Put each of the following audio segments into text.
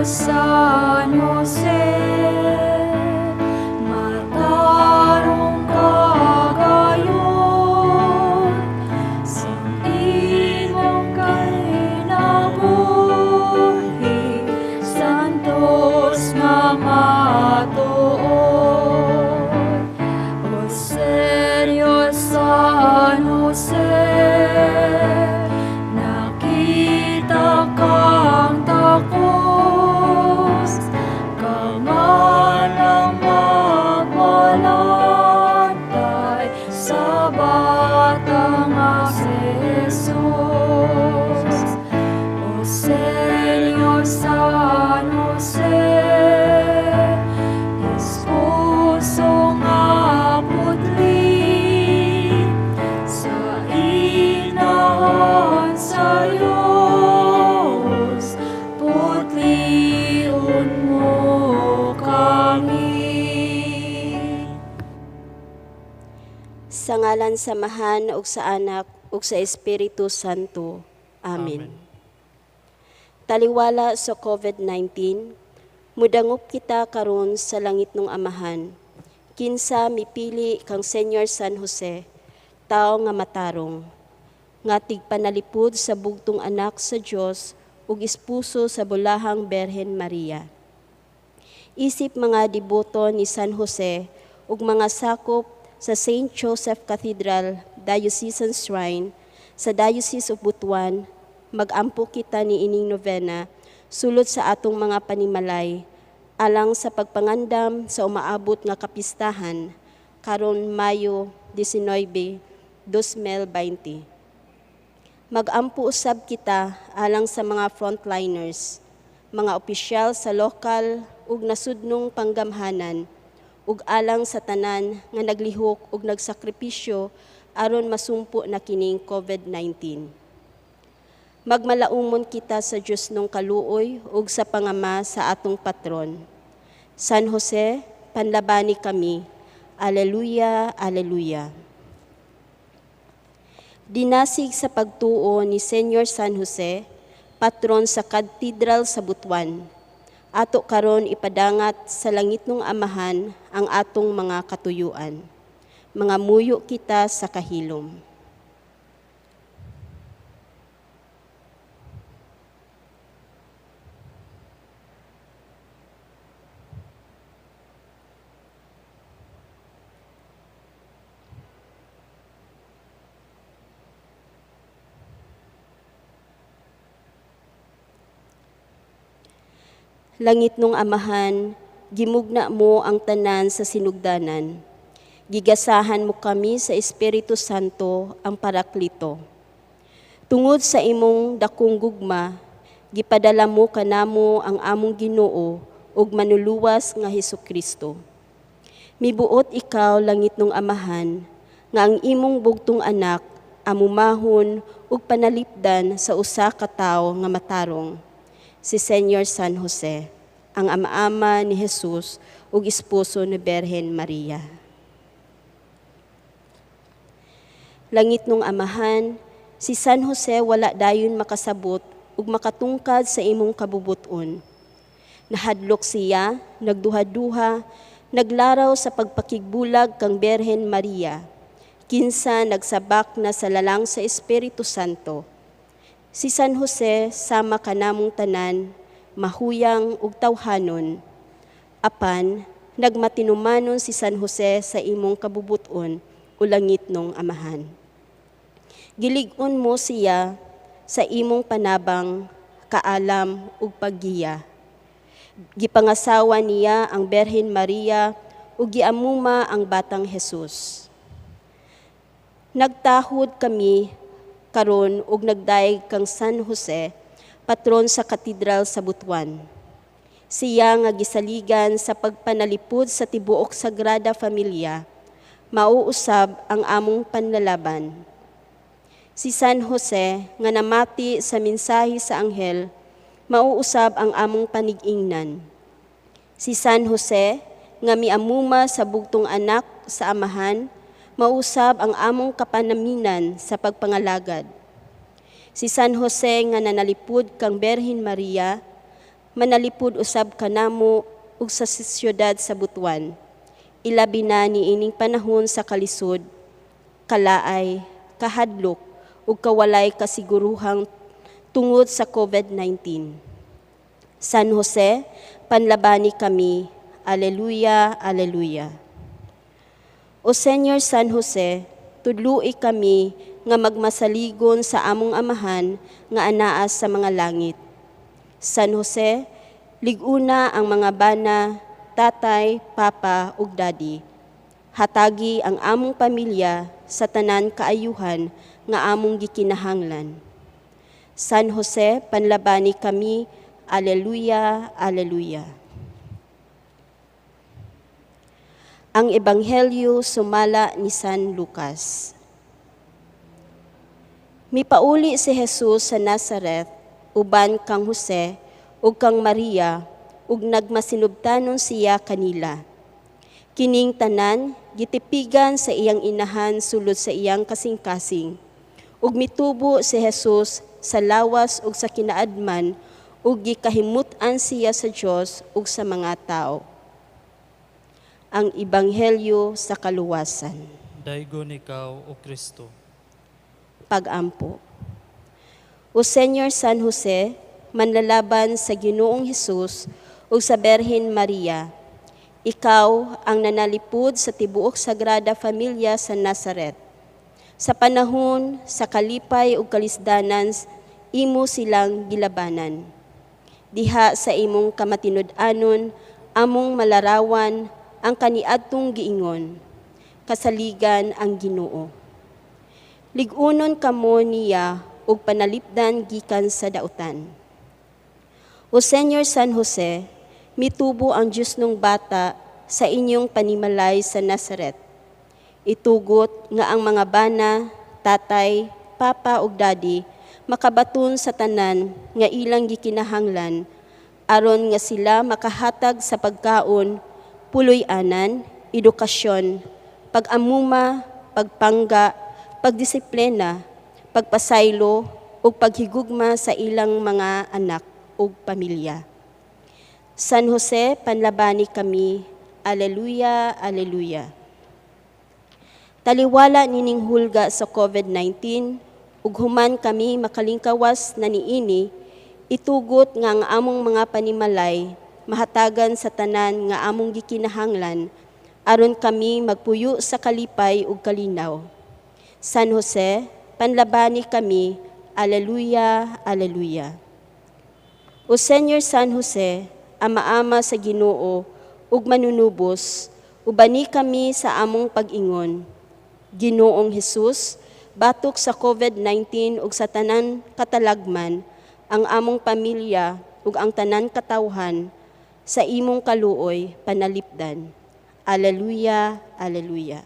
San Jose, matarong ka gayod sa imong kinabuhi, santos nga matuod. O Señor San Jose, nakita kang takos, ka nga lang magmalantay sa bata nga si Jesus. O Señor San Jose, esposo nga putli, sa Inahan sa Dios, putlion mo kami. Sa ngalan sa Amahan ug sa Anak ug sa Espiritu Santo. Amen. Amen. Taliwala sa COVID-19, mudangop kita karon sa langitnong Amahan. Kinsa mipili kang Senyor San Jose, tao nga matarong, nga tigpanalipud sa bugtong anak sa Dios ug esposo sa bulahang Berhen Maria. Isip mga deboto ni San Jose ug mga sakop sa St. Joseph Cathedral Diocesan Shrine sa Diocese of Butuan, magampo kita ni ining novena sulod sa atong mga panimalay alang sa pagpangandam sa umaabot nga kapistahan karon Mayo 19, 2020. Magampo usab kita alang sa mga frontliners, mga opisyal sa lokal ug nasudnong panggamhanan, ug alang sa tanan nga naglihok ug nagsakripisyo aron masumpo na kining COVID-19. Magmalaumon kita sa Dios nung kaluoy ug sa pangama sa atong patron. San Jose, panlabani kami. Aleluya, aleluya. Dinasig sa pagtuo ni Senyor San Jose, patron sa Katedral sa Butuan. Ato karon ipadangat sa langitnong Amahan ang atong mga katuyuan. Mga muyo kita sa kahilom. Langitnong Amahan, gimugna mo ang tanan sa sinugdanan. Gigasahan mo kami sa Espiritu Santo ang Paraklito. Tungod sa imong dakong gugma, gipadala mo kanamo ang among Ginoo ug manuluwas nga Hesukristo. Mibuot ikaw, langitnong Amahan, nga ang imong bugtong anak amumahon ug panalipdan sa usa ka tawo nga matarong, si Senyor San Jose, ang ama-ama ni Jesus ug esposo ni Berhen Maria. Langitnong Amahan, si San Jose wala dayon makasabot ug makatungkad sa imong kabubuton. Nahadlok siya, nagduha-duha, naglaraw sa pagpakigbulag kang Berhen Maria, kinsa nagsabak na sa lalang sa Espiritu Santo. Si San Jose sama kanamong tanan, mahuyang ug tawhanon. Apan, nagmatinumanon si San Jose sa imong kabubuton o langitnong Amahan. Gilig-on mo siya sa imong panabang, kaalam ug paggiya. Gipangasawa niya ang Berhen Maria ug giamuma ang batang Jesus. Nagtahod kami karon ug nagdayeg kang San Jose, patron sa Katedral sa Butuan. Siya nga gisaligan sa pagpanalipod sa tibuok Sagrada Familia, mauusab ang among panlalaban. Si San Jose nga namati sa mensahe sa anghel, mauusab ang among panigingnan. Si San Jose nga miamuma sa bugtong anak sa amahan, mausab ang among kapanaminan sa pagpangalagad. Si San Jose nga nanalipud kang Berhen Maria, Manalipod usab kanamo ug sa siyudad sa Butuan. Ilabi na niining panahon sa kalisod, kalaay, kahadlok ug kawalay kasiguruhang tungod sa COVID-19. San Jose, panlabani kami. Aleluya, aleluya. O Senyor San Jose, tudloi kami nga magmasaligon sa among Amahan nga anaa sa mga langit. San Jose, lig-una ang mga bana, tatay, papa ug daddy. Hatagi ang among pamilya sa tanan kaayuhan nga among gikinahanglan. San Jose, panlabani kami. Aleluya, aleluya. Ang Ebanghelyo sumala ni San Lucas. Mipauli si Jesus sa Nazareth uban kang Jose ug kang Maria ug nagmasinubtanon siya kanila. Kining tanan gitipigan sa iyang inahan sulod sa iyang kasing-kasing. Ug mitubo si Jesus sa lawas ug sa kinaadman ug gikahimut-an siya sa Dios ug sa mga tawo. Ang Ebanghelyo sa kaluwasan. Daygon ikaw, O Kristo. Pag-ampo. O Senyor San Jose, manlalaban sa Ginoong Hesus ug sa Berhen Maria, ikaw ang nanalipod sa tibuok Sagrada Familia sa Nazaret. Sa panahon sa kalipay ug kalisdanan, imo silang gilabanan. Diha sa imong kamatinud-anon, among malarawan ang kaniadtong giingon, kasaligan ang Ginoo. Lig-unon kamo niya ug panalipdan gikan sa dautan. O Senyor San Jose, mitubo ang Diyos nung bata sa inyong panimalay sa Nazaret. Itugot nga ang mga bana, tatay, papa ug daddy makabaton sa tanan nga ilang gikinahanglan aron nga sila makahatag sa pagkaon, puloy-anan, edukasyon, pag-amuma, pagpangga, pagdisiplina, pagpasaylo ug paghigugma sa ilang mga anak ug pamilya. San Jose, panlabani kami. Aleluya, aleluya. Taliwala nining hulga sa COVID-19 ug human kami makalingkawas na niini, itugot nga ang among mga panimalay mahatagan sa tanan nga among gikinahanglan aron kami magpuyo sa kalipay ug kalinaw. San Jose, panlabani kami. Aleluya, aleluya. O Senyor San Jose, ama-ama sa Ginoo ug manunubos, ubani kami sa among pag-ingon. Ginoong Hesus, batok sa COVID-19 ug sa tanan katalagman, ang among pamilya ug ang tanan katawhan sa imong kaluoy panalipdan. Aleluya, aleluya.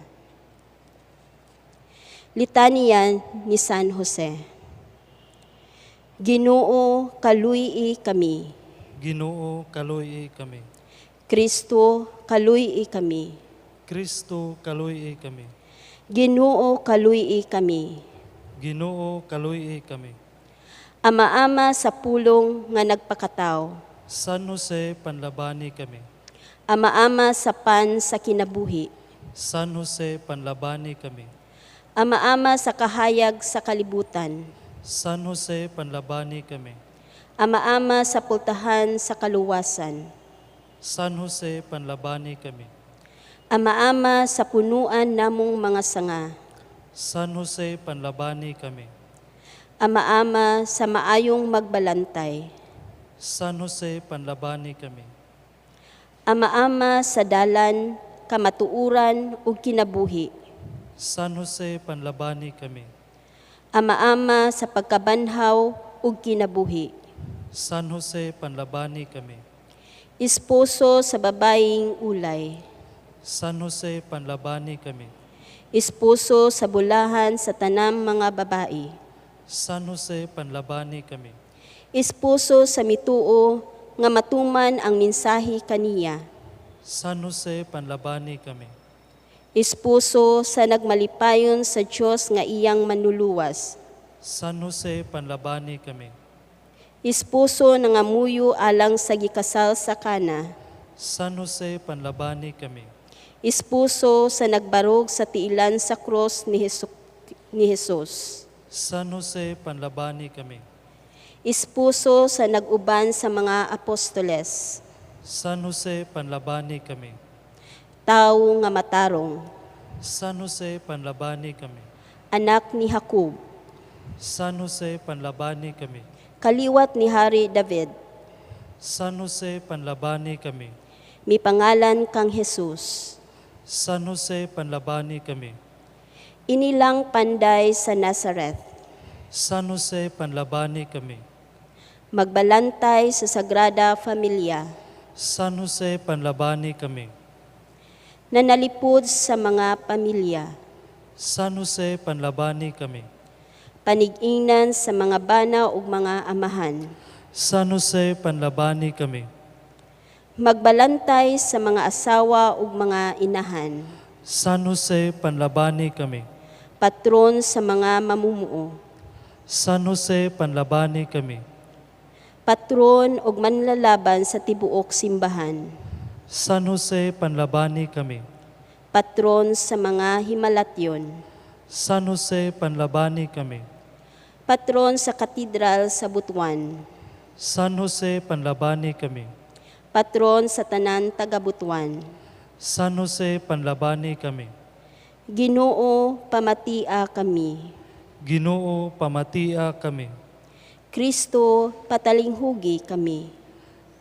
Litanya ni San Jose. Ginoo, kaluy-i kami. Ginoo, kaluy-i kami. Kristo, kaluy-i kami. Kristo, kaluy-i kami. Ginoo, kaluy-i kami. Ginoo, kaluy-i kami. Ama-ama sa pulong nga nagpakataw. San Jose, panlabani kami. Ama-ama sa pan sa kinabuhi. San Jose, panlabani kami. Ama-ama sa kahayag sa kalibutan. San Jose, panlabani kami. Ama-ama sa pultahan sa kaluwasan. San Jose, panlabani kami. Ama-ama sa punuan namong mga sanga. San Jose, panlabani kami. Ama-ama sa maayong magbalantay. San Jose, panlabani kami. Ama-ama sa dalan, kamatuoran ug kinabuhi. San Jose, panlabani kami. Ama-ama sa pagkabanhaw ug kinabuhi. San Jose, panlabani kami. Esposo sa babayeng ulay. San Jose, panlabani kami. Esposo sa bulahan sa tanang mga babae. San Jose, panlabani kami. Esposo sa mituo nga matuman ang mensahe kaniya. San Jose, panlabani kami. Esposo sa nagmalipayon sa Dios nga iyang manluluwas. San Jose, panlabani kami. Esposo nangamuyo alang sa gikasal sa Kana. San Jose, panlabani kami. Esposo sa nagbarog sa tiilan sa krus ni Jesus. San Jose, panlabani kami. Esposo sa nag-uban sa mga apostoles. San Jose, panlabani kami. Tawo nga matarong. San Jose, panlabani kami. Anak ni Jacob. San Jose, panlabani kami. Kaliwat ni Hari David. San Jose, panlabani kami. Mipangalan kang Jesus. San Jose, panlabani kami. Inilang panday sa Nazareth. San Jose, panlabani kami. Magbalantay sa Sagrada Familia. San Jose, panlabani kami. Nanalipod sa mga pamilya. San Jose, panlabani kami. Panig-ingnan sa mga bana ug mga amahan. San Jose, panlabani kami. Magbalantay sa mga asawa ug mga inahan. San Jose, panlabani kami. Patron sa mga mamumuo. San Jose, panlabani kami. Patron ug manlalaban sa tibuok simbahan. San Jose, panlabani kami. Patron sa mga himalatyon. San Jose, panlabani kami. Patron sa Katedral sa Butuan. San Jose, panlabani kami. Patron sa tanan taga Butuan. San Jose, panlabani kami. Ginoo, pamatia kami. Ginoo, pamatia kami. Kristo, patalinghugi kami.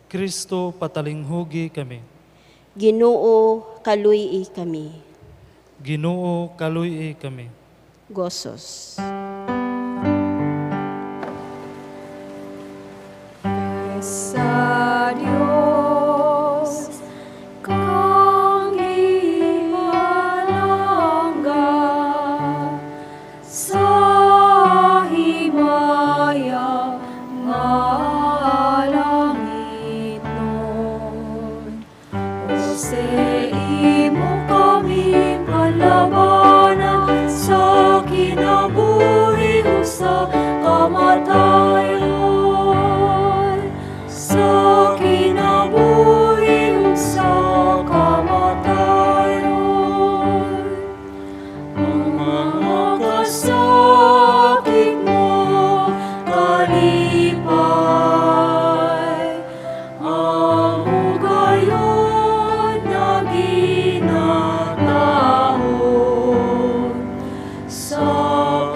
Kristo, patalinghugi kami. Ginoo, kaluy-i kami. Ginoo, kaluy-i kami. Gosos. Sa Dios kang ipalangga sa himaya nga langitnon. Jose, imo kami panlabanan sa kinabuhi ug sa kamatayon. Sa kinabuhi ug sa kamatayon. Ang mga kasakit mo kalipay, ang hugayon na ginatahod. Sa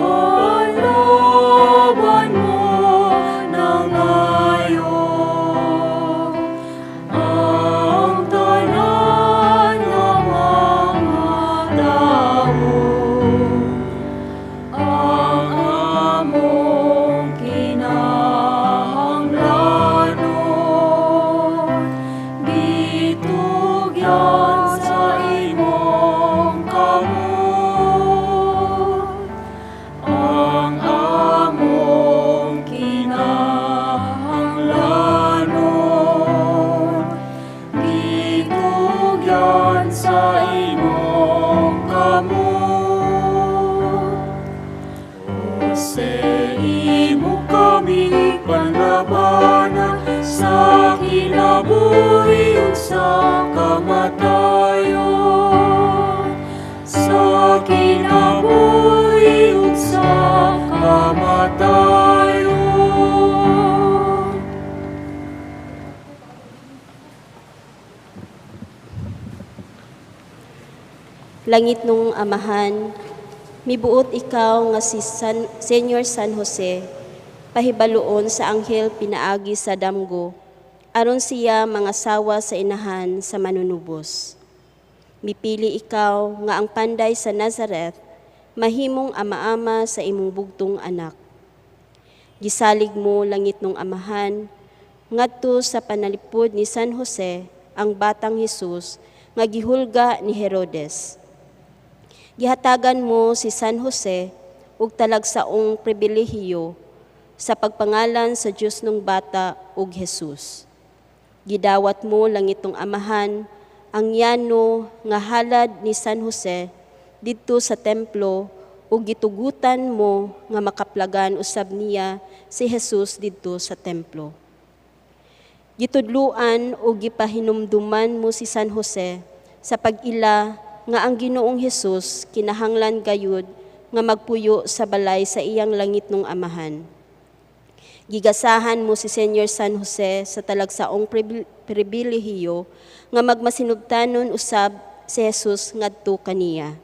panlaban mo nangayo, ang tanan nga mga tawo. Ang among kinahanglanon, gitugyan sa imong kamot. Ang among kinahanglanon, gitugyan sa imong kamot. Jose, imo kami panlabanan sa kinabuhi ug sa kamatayon. Sa kinabuhi ug sa kamatayon. Langit nung Amahan, mibuot ikaw nga si Senyor San Jose, pahibaluon sa anghel pinaagi sa damgo, aron siya mangasawa sa inahan sa manunubos. Mipili ikaw nga ang panday sa Nazareth, mahimong ama-ama sa imong bugtong anak. Gisalig mo langit nung Amahan, ngadto sa panalipod ni San Jose ang batang Hesus nga gihulga ni Herodes. Gihatagan mo si San Jose og talagsaong pribilehiyo sa pagpangalan sa Dios nung bata og Jesus. Gidawat mo langitong Amahan ang yano nga halad ni San Jose didto sa templo Ug gitugutan mo nga makaplagan usab niya si Jesus didto sa templo. Gitudluan ug gipahinumduman mo si San Jose sa pag-ila nga ang Ginoong Hesus kinahanglan gayud nga magpuyo sa balay sa iyang langitnong Amahan. Gigasahan mo si Senyor San Jose sa talagsaong pribilehiyo nga magmasinubtanon usab si Jesus ngadto kaniya.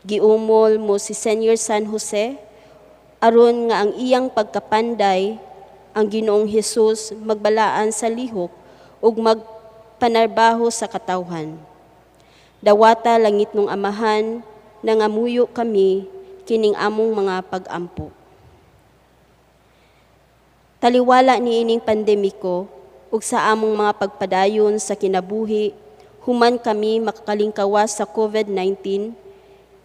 Giumol mo si Senyor San Jose aron nga ang iyang pagkapanday ang Ginoong Hesus magbalaan sa lihok ug magpanarbaho sa katawhan. Dawata, langitnong Amahan, nangamuyo kami kining among mga pag-ampo. Taliwala niining pandemiko ug sa among mga pagpadayon sa kinabuhi human kami makakalingkawas sa COVID-19,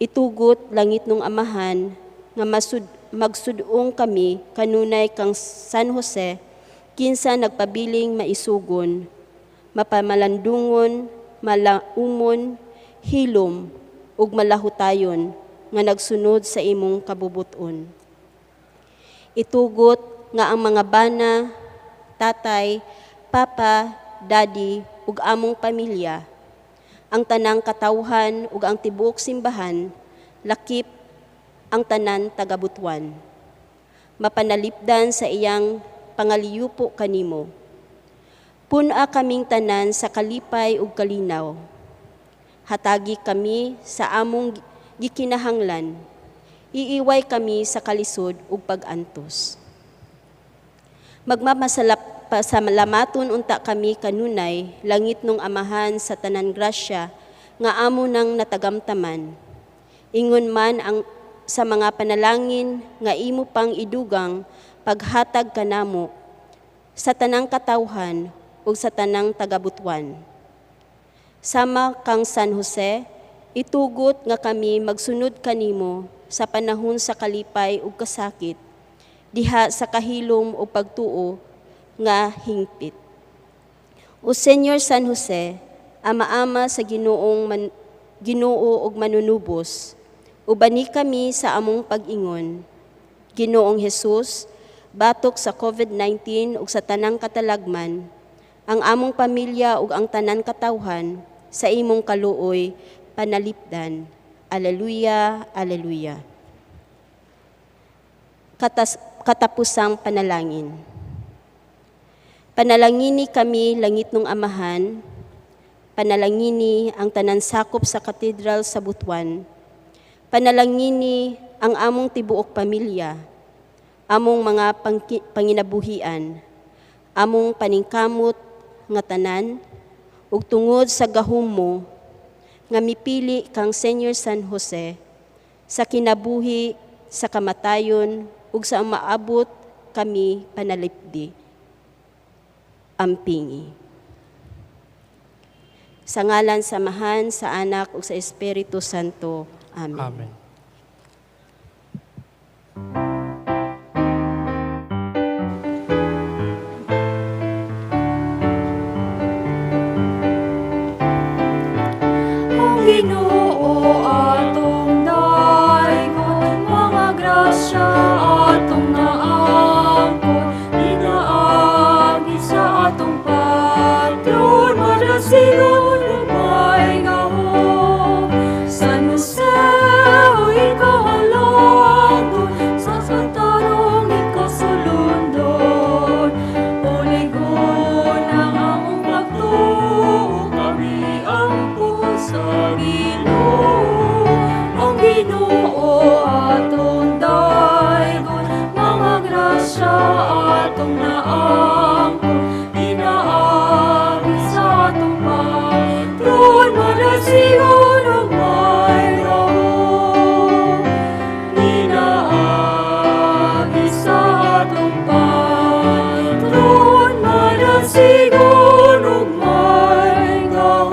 itugot, langitnong Amahan, nga magsud-ong kami kanunay kang San Jose, kinsa nagpabiling maisugon, mapamalandungon, malaumon, hilom ug malahutayon nga nagsunod sa imong kabubuton. Itugot nga ang mga bana, tatay, papa, daddy ug among pamilya, ang tanang katawhan ug ang tibuok simbahan, lakip ang tanan taga-Butuan, mapanalipdan sa iyang pangaliyupo kanimo. Pun-a kaming tanan sa kalipay ug kalinaw. Hatagi kami sa among gikinahanglan. Iiway kami sa kalisod ug pag-antos. Magmamasalap pasalamaton unta kami kanunay, langitnong Amahan, sa tanan grasya nga amo nang natagamtaman. Ingon man ang sa mga panalangin nga imo pang idugang paghatag kanamo sa tanang katawhan ug sa tanang tagabutuan. Sama kang San Jose, itugot nga kami magsunod kanimo sa panahon sa kalipay ug kasakit, diha sa kahilom ug pagtuo nga hingpit. O Senyor San Jose, ama-ama sa Ginoo ug manunubos, ubani kami sa among pag-ingon. Ginoong Hesus, batok sa COVID-19 ug sa tanang katalagman, ang among pamilya ug ang tanan katawhan sa imong kaluoy panalipdan. Aleluya, aleluya. Katapusang panalangin. Panalangini kami, langitnong Amahan, panalangini ang tanan sakop sa Katedral sa Butuan, panalangini ang among tibuok pamilya, among mga panginabuhian, among paningkamot nga tanan, ug tungod sa gahom mo nga mipili kang Senyor San Jose sa kinabuhi, sa kamatayon, ug sa maabot kami panalipdi. Ampingi. Sa ngalan sa Amahan, sa Anak, ug sa Espiritu Santo. Amen. Amen. Ang Ginoo atong daygon, mga grasya atong naangkon, pinaagi sa atong patron, madasigon ug may gahom. San Jose, o ikaw halangdon, sa katarong ikaw sulundon. Puligon ang among pagtuo, kami ampo sa Ginoo. Ang Ginoo atong daygon, mga grasya atong naangkon, pinaagi sa atong patron, madasigon ug may gahom. Pinaagi sa atong patron, madasigon ug may gahom.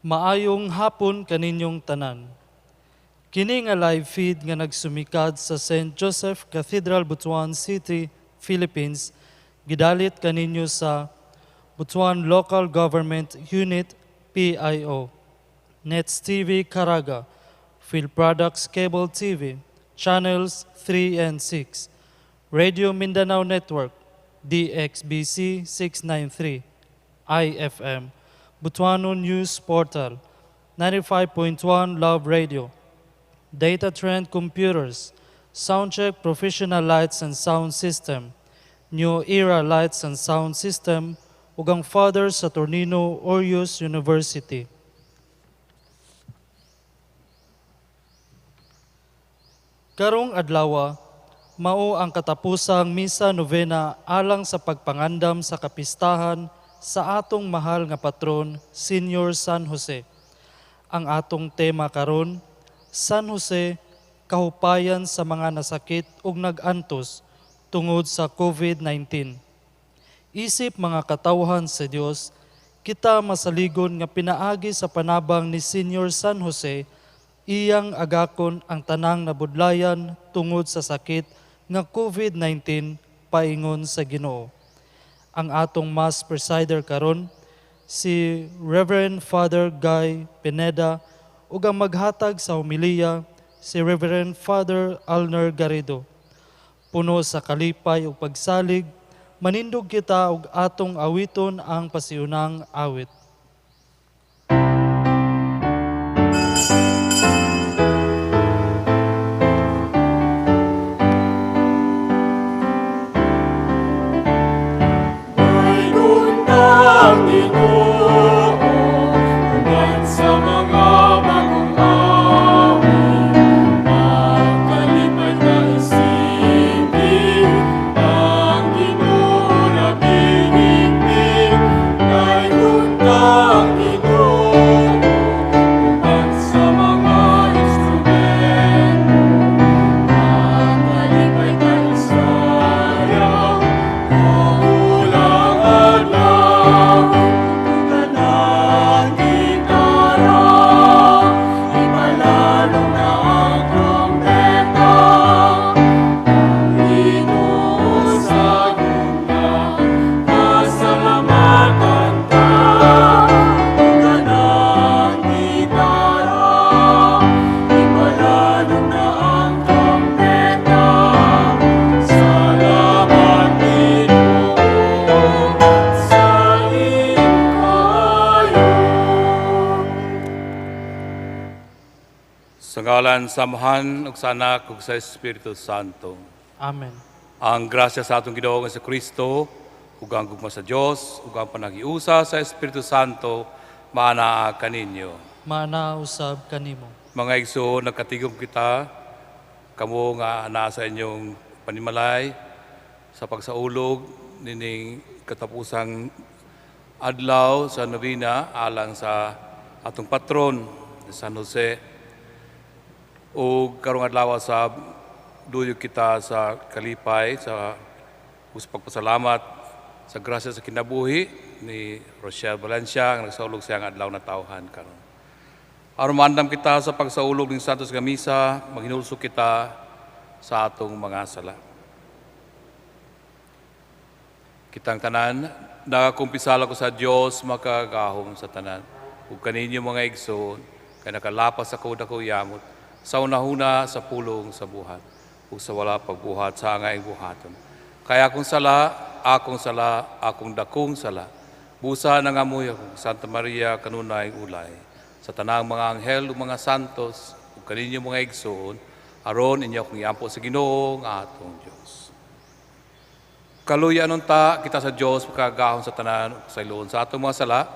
Maayong hapon kaninyong tanan. Kini nga live feed nga nagsumikad sa St. Joseph Cathedral, Butuan City, Philippines, gidalit kaninyo sa Butuan Local Government Unit, PIO, Nets TV Caraga, Phil Products Cable TV, Channels 3 and 6, Radio Mindanao Network, DXBC 693, IFM, Butuano News Portal, 95.1 Love Radio, Data Trend Computers, Soundcheck Professional Lights and Sound System, New Era Lights and Sound System, ug ang Father Saturnino Orius University. Karong adlawa, mao ang katapusang misa novena alang sa pagpangandam sa kapistahan sa atong mahal nga patron, Senior San Jose. Ang atong tema karon, San Jose, kahupayan sa mga nasakit ug nag-antos tungod sa COVID-19. Isip mga katawhan sa Dios, kita masaligon nga pinaagi sa panabang ni Senior San Jose, iyang agakon ang tanang nabudlayan tungod sa sakit nga COVID-19 paingon sa Ginoo. Ang atong Mass presider karon si Reverend Father Guy Pineda ug ang maghatag sa homilya si Reverend Father Alner Garrido. Puno sa kalipay ug pagsalig, manindog kita og atong awiton ang pasiunang awit. Ang Ginoo uban sa mga bagong awit, magkalipay ta isigi, ang Ginoo nabinigdig. Ang Ginoo uban sa mga instrumento, magkalipay ta isayaw, hulang adlaw. Tugtugan gitara, ipalalong na ang trompeta, ang Ginoo sa gugma, pasalamatan ta. Tugtugan gitara, ipalalong na ang trompeta, salamat Ginoo sa iyong kaayo. Sa ngalan sa Amahan ug sa Anak ug sa Espiritu Santo. Amen. Ang grasya sa atong Ginoo nga si Kristo ug ang gugma sa Dios ug ang panaghiusa sa Espiritu Santo maanaa kaninyo. Maanaa usab kanimo. Mga igsoon, nagkatigom kita kamo nga anaa sa inyong panimalay sa pagsaulog nining katapusang adlaw sa novena alang sa atong patron San Jose. Ug karong adlaw sa duyog kita sa kalipay sa pagpasalamat sa grasya sa kinabuhi ni Rochelle Valencia nga nagsaulog siya ang adlaw na tawhan karon. Aron maandam kita sa pagsaulog ning Santos nga Misa, maghinulsol kita sa atong mga sala. Kitang tanan, nagakumpisal ako sa Dios makagahom sa tanan. Ug kaninyo mga igsoon, kay nakalapas ako dako yamot sa unahuna sa pulong sa buhat ug sa wala pagbuhat sa angayng buhaton. Kaya akong sala, akong sala, akong dakong sala. Busa nangamuy ako, Santa Maria kanunay ulay. Sa tanang mga anghel ug mga santos ug kaninyo mga igsoon, aron inyo akong iampo sa Ginoo nga atong Dios. Kaluya unta kita sa Dios makagahom sa tanan ug sa iluon sa atong mga sala,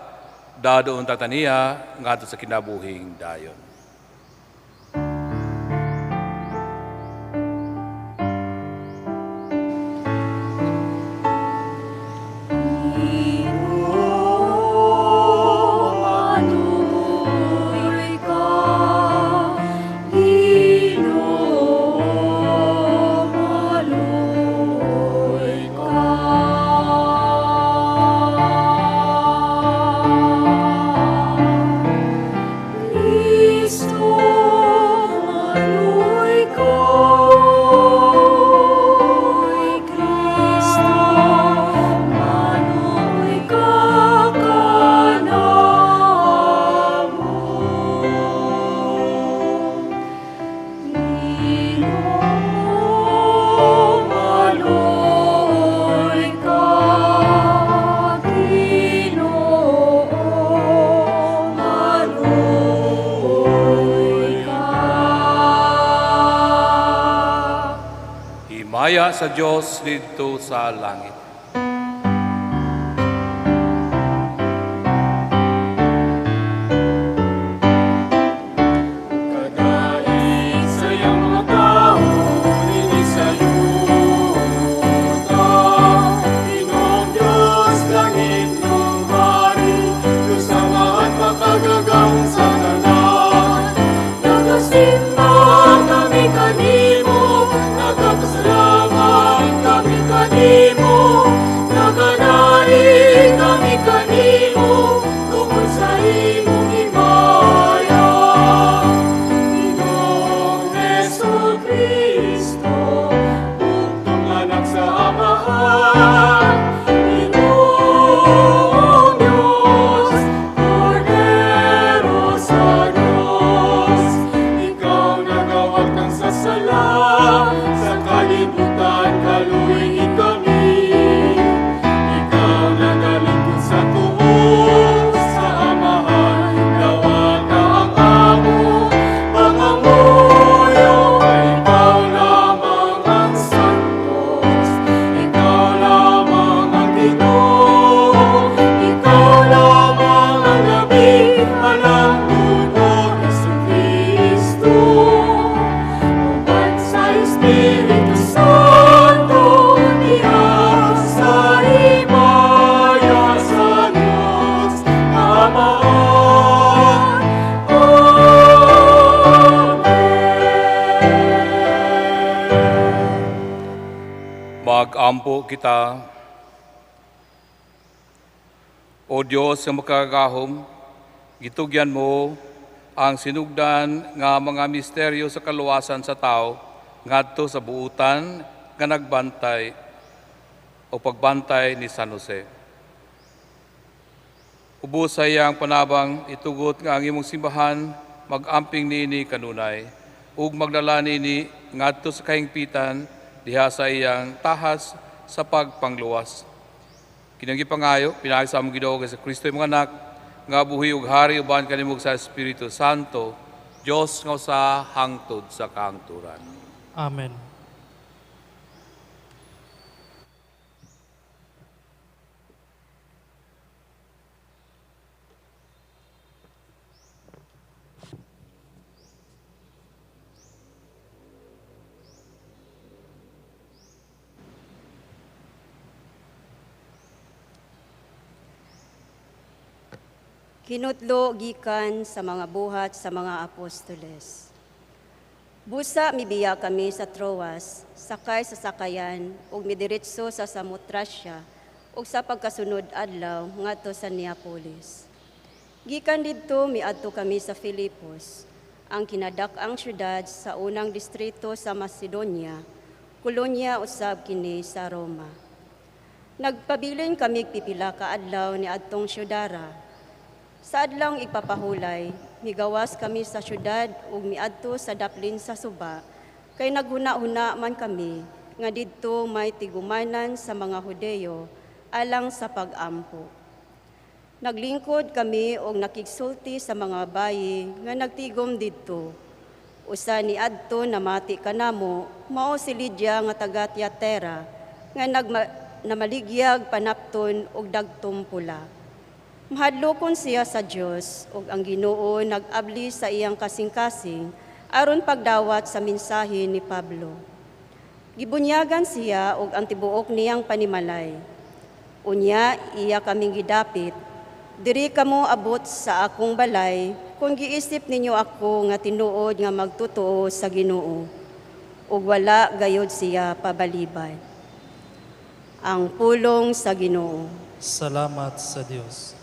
dadoon ta taniya ngadto sa kinabuhing dayon. Ginoo, maluoy ka. Ginoo, maluoy ka. Himaya sa Dios didto sa langit. Kagait sa iyang mga tao, dinhi sa yuta. Ginoong Diyos, langitnong hari, Diyos Amahan, makagagahom sa tanan. Nagasimba kami kanimo, nagapasalamat kami kanimo, naganaig kami kanimo, tungod sa imong himaya. Ginoong Jesu-Cristo, bugtong anak sa Amahan, Ginoong Diyos, Kordero sa Diyos, ikaw nagawagtang sa sala, sa kalibutan kaluy-i kami. Ikaw nagalingkod sa tuo, sa Amahan, dawata ang among pangamuyo. Ikaw lamang ang santos, ikaw lamang ang Ginoo, ikaw lamang ang labing halangdon, O Jesu-Cristo. Uban sa Espiritu Santo, diha sa himaya sa Diyos Amahan. Amen. Magampo kita. O Dios nga makagagahom, gitugyan mo ang sinugdan nga mga misteryo sa kaluwasan sa tao ngadto sa buutan nga nagbantay o pagbantay ni San Jose. Ubos sa iyang panabang itugot nga ang imong simbahan mag-amping niini kanunay ug magdala niini ngadto sa kahingpitan diha sa iyang tahas sa pagpangluwas. Kini pangayo pinaagi sa among Ginoo Kristo imong anak nga buhi ug hari uban kanimo sa Espiritu Santo, Dios nga usa hangtod sa kahangturan. Amen. Kinutlo gikan sa mga buhat sa mga apostoles. Busa mibiya kami sa Troas, sakay sa sakayan ug midiretso sa Samotracia ug sa pagkasunod adlaw ngadto sa Neapolis. Gikan didto miadto kami sa Filipos, ang kinadak-ang syudad sa unang distrito sa Macedonia, kolonya usab kini sa Roma. Nagpabilin kami pipila ka adlaw ni adtong syudara. Sa adlawng igpapahulay, migawas kami sa syudad ug miadto sa daplin sa suba, kay naghuna-huna man kami nga didto may tigumanan sa mga Hudeyo alang sa pag-ampo. Naglingkod kami og nakigsulti sa mga bayi nga nagtigom didto. Usa ni adto namati kanamo, mao si Lydia nga taga Tiatera, nga namaligyag panapton og dagtom pula. Mahadlokon siya sa Dios ug ang Ginoo nag-abli sa iyang kasing-kasing aron pagdawat sa mensahe ni Pablo. Gibunyagan siya ug ang tibuok niyang panimalay. Unya iya kaming gidapit, diri kamo abot sa akong balay kung giisip ninyo ako nga tinuod nga magtotoo sa Ginoo. Ug wala gayod siya pabalibay. Ang pulong sa Ginoo. Salamat sa Dios.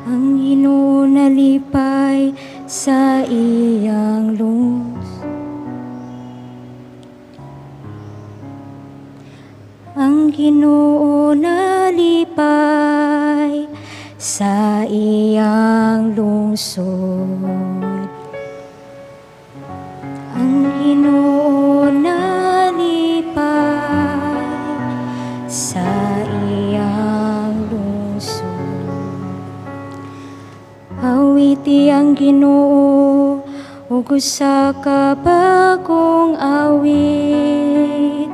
Ang Ginoo nalipay sa iyang luz. Ang Ginoo nalipay sa iyang lungsod. Ang Ginoo nalipay sa iyang lungsod. Awiti ang Ginoo ug usa ka bag-ong awit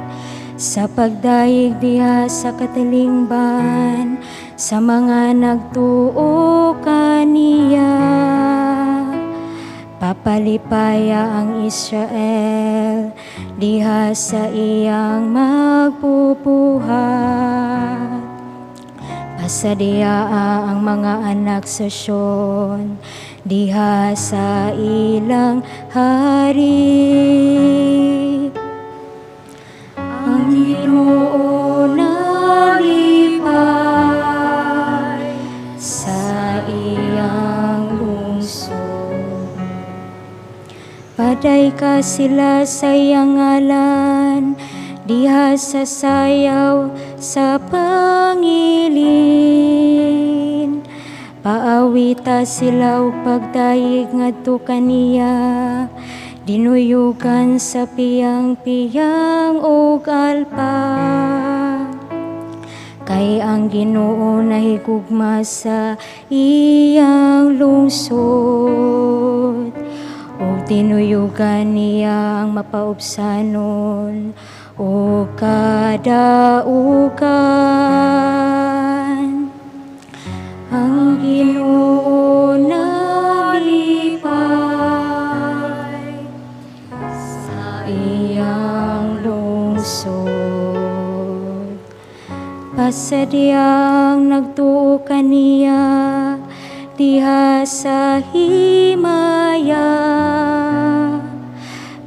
sa pagdayeg diha sa katalingban sa mga nagtuo kaniya. Papalipaya ang Israel diha sa iyang magbubuhat. Pasadiaa ang mga anak sa Sion diha sa ilang hari. Ang Ginoo nalipay sa iyang lungsod. Padayga sila sa iyang ngalan diha sa sayaw sa pangilin. Paawita sila og pagdayeg ngadto kaniya, dinuyugan sa piyang-piyang ug alpa. Kay ang Ginoo nahigugma sa iyang lungsod, ug dinuyugan niya ang mapaubsanon ug kadaugan. Ang Ginoo nalipay sa iyang lungsod. Pasadya ang nagtuo kaniya diha sa himaya.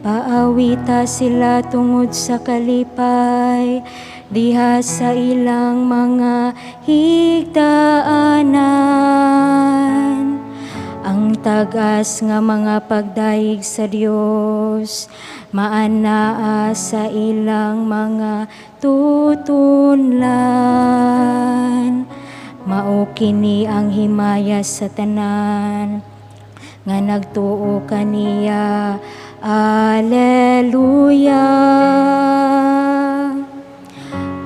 Paawita sila tungod sa kalipay diha sa ilang mga higdaanan. Ang tag-as nga mga pagdayeg sa Dios maanaa sa ilang mga tutunlan. Mao kini ang himaya sa tanan nga nagtuo kaniya. Alleluia.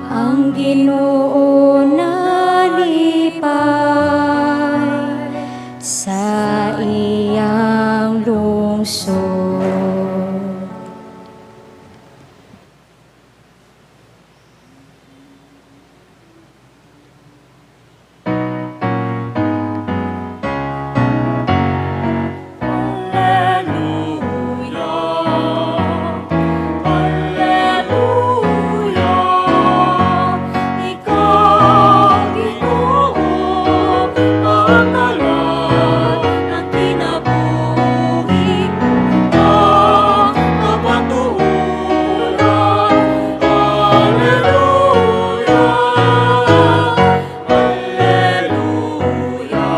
Ang Ginoo nalipay sa iyang lungsod. Alleluia, Alleluia, Ikaw, Ginoo, ang dalan ng kinabuhi, ang kamatuoran. Alleluia, Alleluia,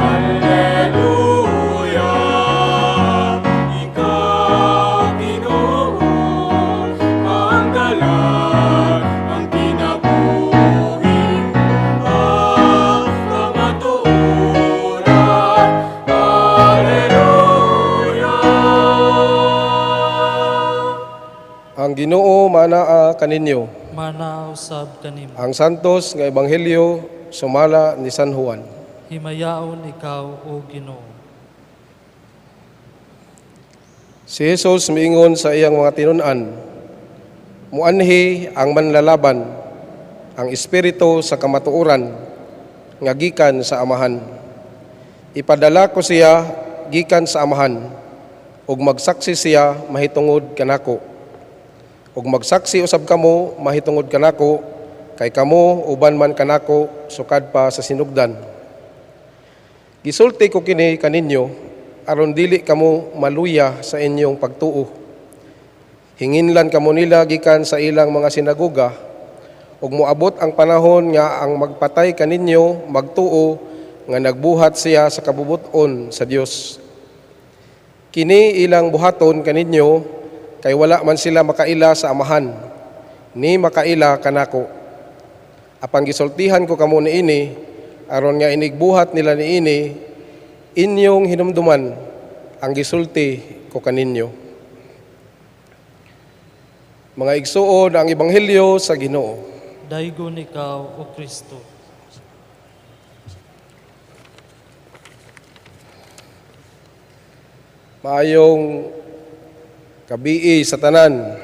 Alleluia, Ikaw, Ginoo, ang dalan ng kinabuhi, ang kamatuoran. Alleluia. Ang Ginoo manaa kaninyo. Manaa usab kanimo. Ang Santos nga Ebanghelyo sumala ni San Juan. Himayaon ikaw, o Ginoo. Si Jesus miingon sa iyang mga tinun-an, "Muanhi ang manlalaban, ang espiritu sa kamatuoran nga gikan sa Amahan. Ipadala ko siya gikan sa Amahan, ug magsaksi siya mahitungod kanako. Ug magsaksi usab kamo mahitungod kanako, kay kamo uban man kanako sukad pa sa sinugdan. Gisulti ko kini kaninyo aron dili kamo maluya sa inyong pagtuo. Hinginlan kamo nila gikan sa ilang mga sinagoga, ug moabot ang panahon nga ang magpatay kaninyo magtuo nga nagbuhat siya sa kabubut-on sa Dios. Kini ilang buhaton kaninyo kay wala man sila makaila sa Amahan, ni makaila kanako. Apan gisultihan ko kamo niini Aron nga inigbuhat nila niini, inyong hinumduman ang gisulti ko kaninyo. Mga igsuon, ang ebanghelyo sa Ginoo. Daygon ikaw, O Kristo. Maayong gabii sa tanan.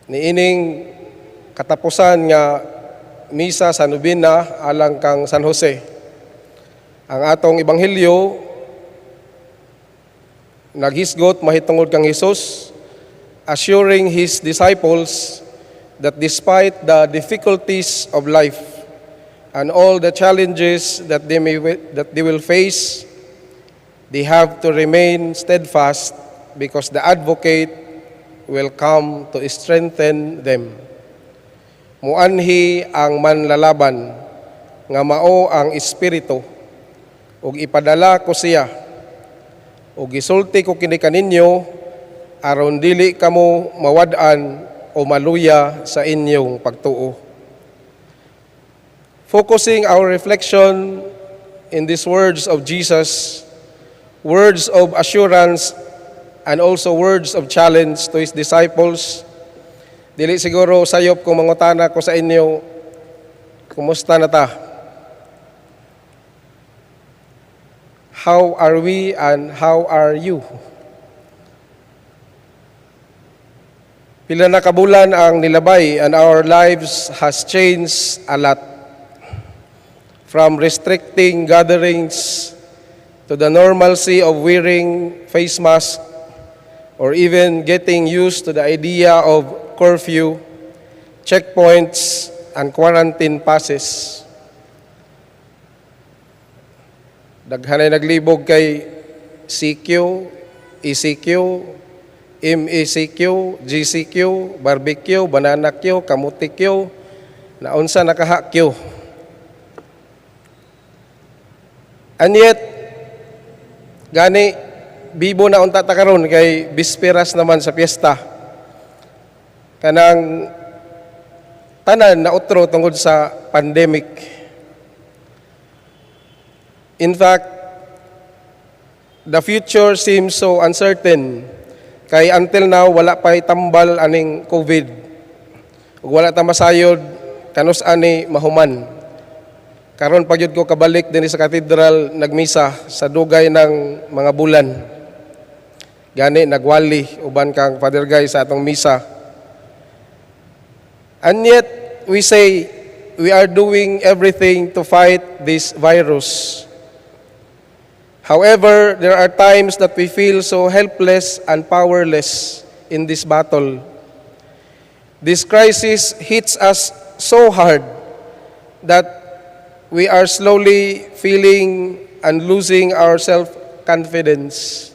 Niining katapusan nga misa sa nobena alang kang San Jose. Ang atong ebanghelyo naghisgot mahitungod kang Hesus, assuring his disciples that despite the difficulties of life and all the challenges that they will face, they have to remain steadfast because the advocate will come to strengthen them. Muanhi ang manlalaban nga mao ang espiritu, ug ipadala ko siya, ug gisulti ko kini kaninyo aron dili kamo mawad-an o maluya sa inyong pagtuo. Focusing our reflection in these words of Jesus, words of assurance and also words of challenge to his disciples. Dili siguro sayop kung mangutana ko sa inyo, kumusta na ta? How are we and how are you? Pila na kabulan ang nilabay and our lives has changed a lot. From restricting gatherings to the normalcy of wearing face masks or even getting used to the idea of curfew, checkpoints, and quarantine passes. Daghanay naglibog kay CQ, ECQ, MECQ, GCQ, barbecue, banana Q, kamuti Q, naunsa nakaha Q. And yet, gani, bibo na unta ta karon kay bisperas naman sa piyesta. Kanang tanan na utro tungod sa pandemic. In fact, the future seems so uncertain. Kay until now, wala pa'y tambal aning COVID. Ug wala ta masayod kanus ani mahuman. Karon pa gyud ko kabalik dinhi sa katedral nagmisa sa dugay ng mga bulan. Gani nagwali uban kang Father Guy sa atong misa. And yet we say we are doing everything to fight this virus. However, there are times that we feel so helpless and powerless in this battle. This crisis hits us so hard that we are slowly feeling and losing our self-confidence.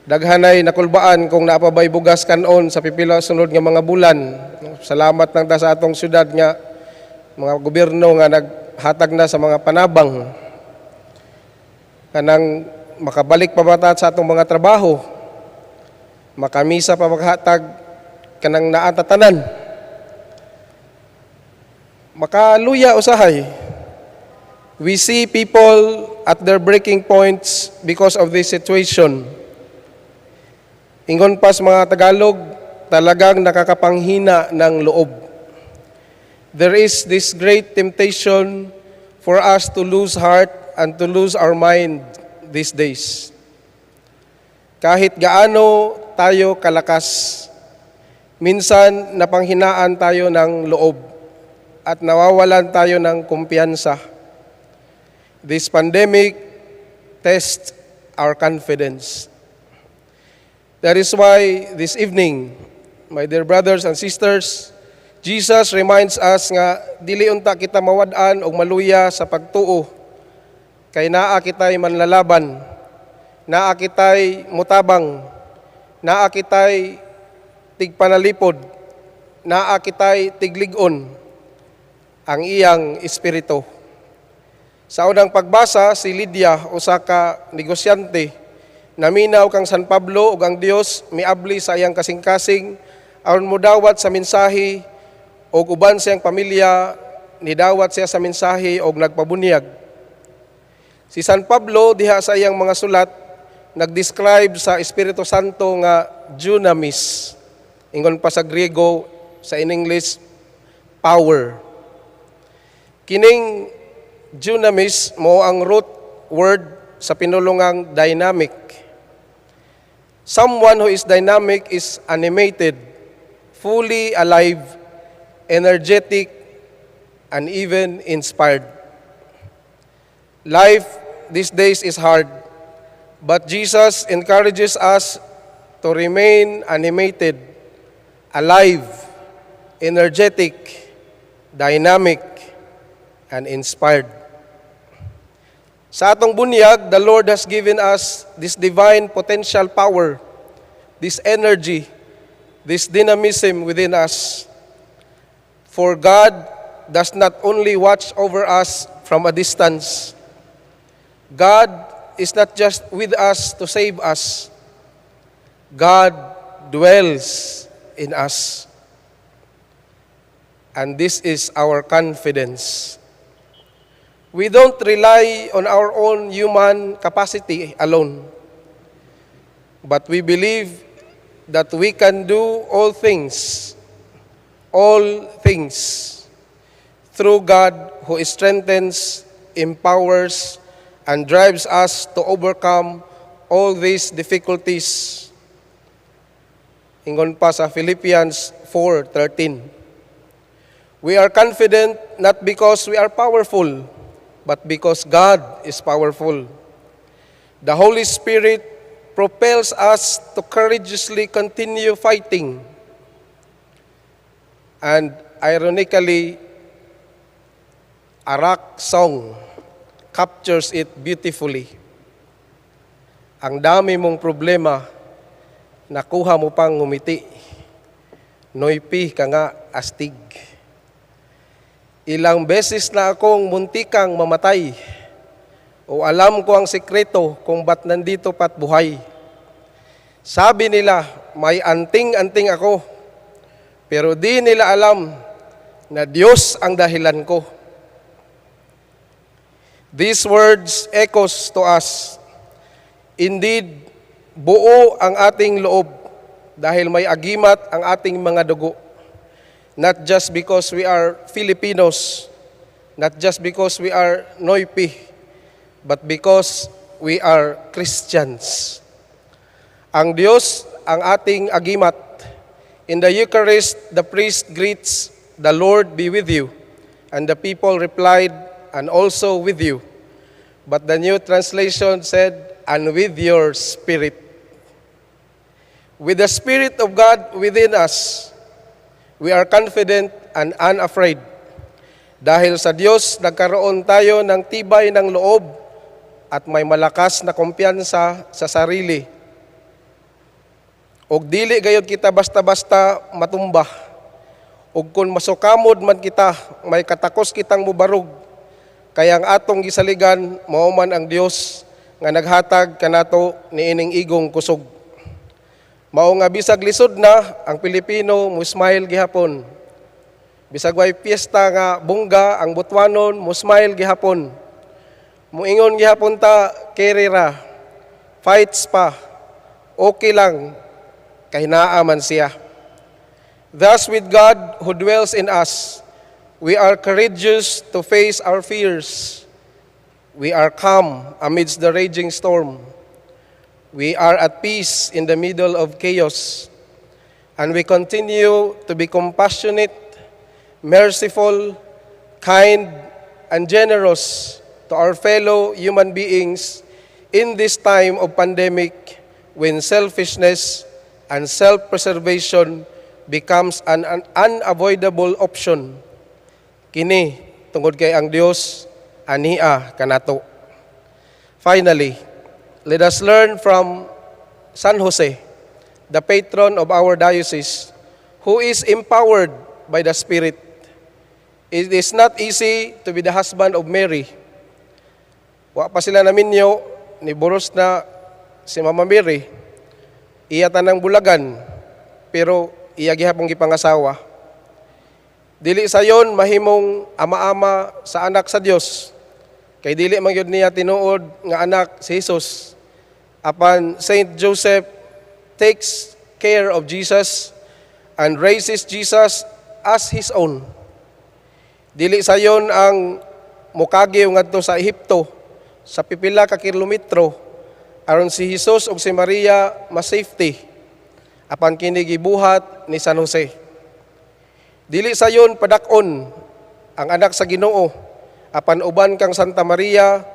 Daghanay nakulbaan kung naapabay bugas kanon sa pipila sunod nga mga bulan. Salamat nang ta sa atong syudad nga mga gobyerno nga naghatag na sa mga panabang. Kanang makabalik pa ba ta sa atong mga trabaho, makamisa pa maghatag kanang naa ta tanan. Makaluya usahay. We see people at their breaking points because of this situation. Ingon pa sa mga Tagalog, talagang nakakapanghina ng loob. There is this great temptation for us to lose heart and to lose our mind these days. Kahit gaano tayo kalakas, minsan napanghinaan tayo ng loob at nawawalan tayo ng kumpiyansa. This pandemic tests our confidence. That is why this evening, my dear brothers and sisters, Jesus reminds us nga dili unta kita mawad-an og maluya sa pagtuo. Kay naa kitay manlalaban, naa kitay mutabang, naa kitay tigpanalipod, naa kitay tiglig-on ang iyang espiritu. Sa unang pagbasa, si Lydia, usa ka negosyante, naminaw kang San Pablo ug ang Dios miabli sa iyang kasing-kasing aron modawat sa mensahe Ug uban siyang pamilya, nidawat siya sa mensahe og nagpabunyag. Si San Pablo diha sa iyang mga sulat nag-describe sa Espiritu Santo nga dunamis. Ingon pa sa Griego, sa in English, power. Kining dunamis mao ang root word sa pinulungang dynamic. Someone who is dynamic is animated, fully alive, energetic, and even inspired. Life these days is hard, but Jesus encourages us to remain animated, alive, energetic, dynamic, and inspired. Sa atong bunyag, the Lord has given us this divine potential power, this energy, this dynamism within us. For God does not only watch over us from a distance. God is not just with us to save us. God dwells in us. And this is our confidence. We don't rely on our own human capacity alone, but we believe that we can do all things, through God who strengthens, empowers, and drives us to overcome all these difficulties. Ingon pa sa Philippians 4:13. We are confident not because we are powerful, but because God is powerful. The Holy Spirit propels us to courageously continue fighting. And ironically, a rock song captures it beautifully. "Ang dami mong problema, nakuha mo pang ngumiti. Noypi ka nga, astig. Ilang beses na akong muntikang mamatay. O alam ko ang sekreto kung ba't nandito pa't buhay. Sabi nila, may anting-anting ako. Pero di nila alam na Diyos ang dahilan ko." These words echoes to us. Indeed, buo ang ating loob dahil may agimat ang ating mga dugo. Not just because we are Filipinos, not just because we are Noypi, but because we are Christians. Ang Diyos ang ating agimat. In the Eucharist, the priest greets, "The Lord be with you." And the people replied, "And also with you." But the new translation said, "And with your spirit." With the Spirit of God within us, we are confident and unafraid. Dahil sa Diyos, nagkaroon tayo ng tibay ng loob at may malakas na kumpiyansa sa sarili. Og dili gayod kita basta-basta matumba. Ug kung masukamod man kita, may katakos kitang mubarog. Kaya ang atong gisaligan, mao man ang Dios nga naghatag kanato niining igong kusog. Mao nga bisag lisod na, ang Pilipino mo smile gihapon. Bisag way piyesta nga bongga, ang Butuanon mo smile gihapon. Muingon gihapon ta, "Keri ra, fights pa, okay lang, kay naa man siya." Thus, with God who dwells in us, we are courageous to face our fears. We are calm amidst the raging storm. We are at peace in the middle of chaos. And we continue to be compassionate, merciful, kind, and generous to our fellow human beings in this time of pandemic when selfishness and self-preservation becomes an unavoidable option. Kini tungod kay ang Dios ania kanato. Finally, let us learn from San Jose, the patron of our diocese, who is empowered by the Spirit. It is not easy to be the husband of Mary. Wa pa sila naminyo, niburos na si Mama Mary. Iya tanang bulagan, pero iya gihapong gipangasawa. Dili sayon mahimong ama-ama sa anak sa Dios, kay dili man gyud niya tinuod nga anak si Jesus. Apan Saint Joseph takes care of Jesus and raises Jesus as his own. Dili sayon ang mukagiw ngadto sa Ehipto sa pipila ka kilometro aron si Jesus ug si Maria ma-safety, apan kini gibuhat ni San Jose. Dili sayon padak-on ang anak sa Ginoo, apan uban kang Santa Maria,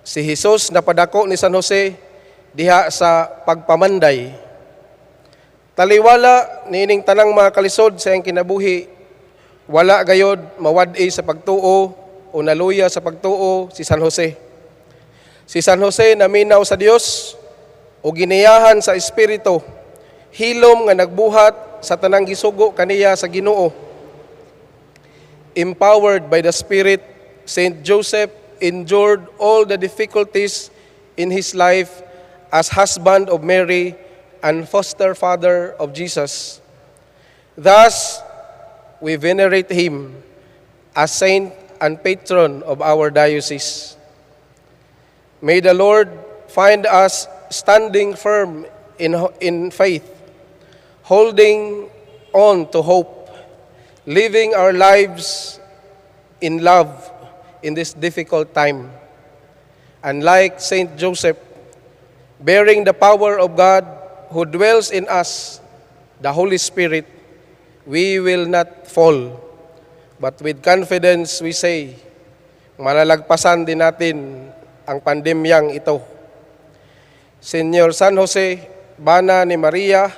si Jesus napadako ni San Jose diha sa pagpamanday. Taliwala niining tanang mga kalisod sa iyang kinabuhi, wala gayod mawad-i sa pagtuo o naluya sa pagtuo si San Jose. Si San Jose naminaw sa Dios o giniyahan sa Espiritu, hilom nga nagbuhat sa tanang gisugo kaniya sa Ginoo. Empowered by the Spirit, Saint Joseph endured all the difficulties in his life as husband of Mary and foster father of Jesus. Thus, we venerate him as saint and patron of our diocese. May the Lord find us standing firm in faith, holding on to hope, living our lives in love in this difficult time. And like Saint Joseph, bearing the power of God who dwells in us, the Holy Spirit, we will not fall. But with confidence we say, malalagpasan din natin ang pandemyang ito. Senyor San Jose, bana ni Maria,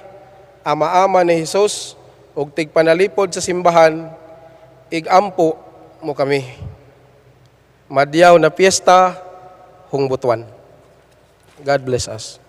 ama-ama ni Jesus, ug tigpanalipod sa simbahan, igampo mo kami. Madyaw na piyesta, Hungbutuan. God bless us.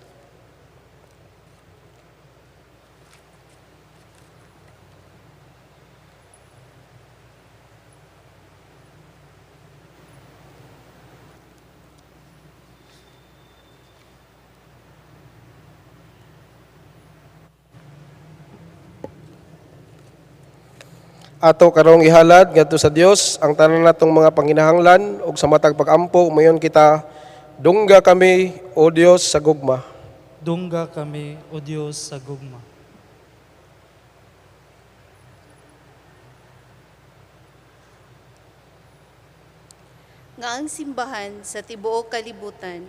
Ato karong ihalad ngadto sa Dios ang tanan natong mga panginahanglan ug sa matag pag-ampo mayon kita, dungga kami, o Dios sa gugma. Dungga kami, o Dios sa gugma. Nga ang simbahan sa tibuok kalibutan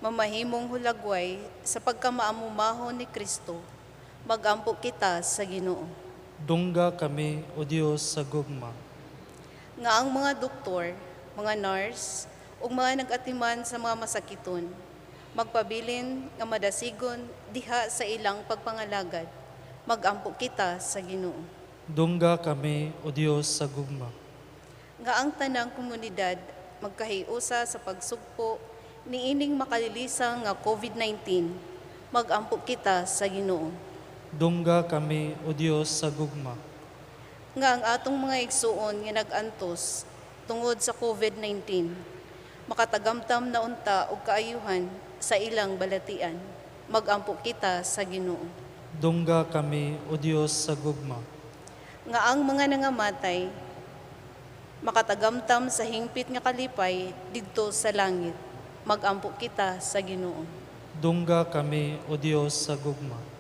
mamahimong hulagway sa pagkamaamumahon ni Kristo, magampo kita sa Ginoo. Dungga kami, o Dios sa gugma. Nga ang mga doktor, mga nurse, ug mga nag-atiman sa mga masakiton, magpabilin nga madasigon diha sa ilang pagpangalagad, magampo kita sa Ginoo. Dungga kami, o Dios sa gugma. Nga ang tanang komunidad magkahiusa sa pagsugpo niining makalilisang nga COVID-19, magampo kita sa Ginoo. Dungga kami, o Dios sa gugma. Nga ang atong mga igsuon nga nag-antos tungod sa COVID-19, makatagamtam na unta og kaayuhan sa ilang balatian, magampo kita sa Ginoo. Dungga kami, o Dios sa gugma. Nga ang mga nangamatay makatagamtam sa hingpit nga kalipay didto sa langit, magampo kita sa Ginoo. Dungga kami, o Dios sa gugma.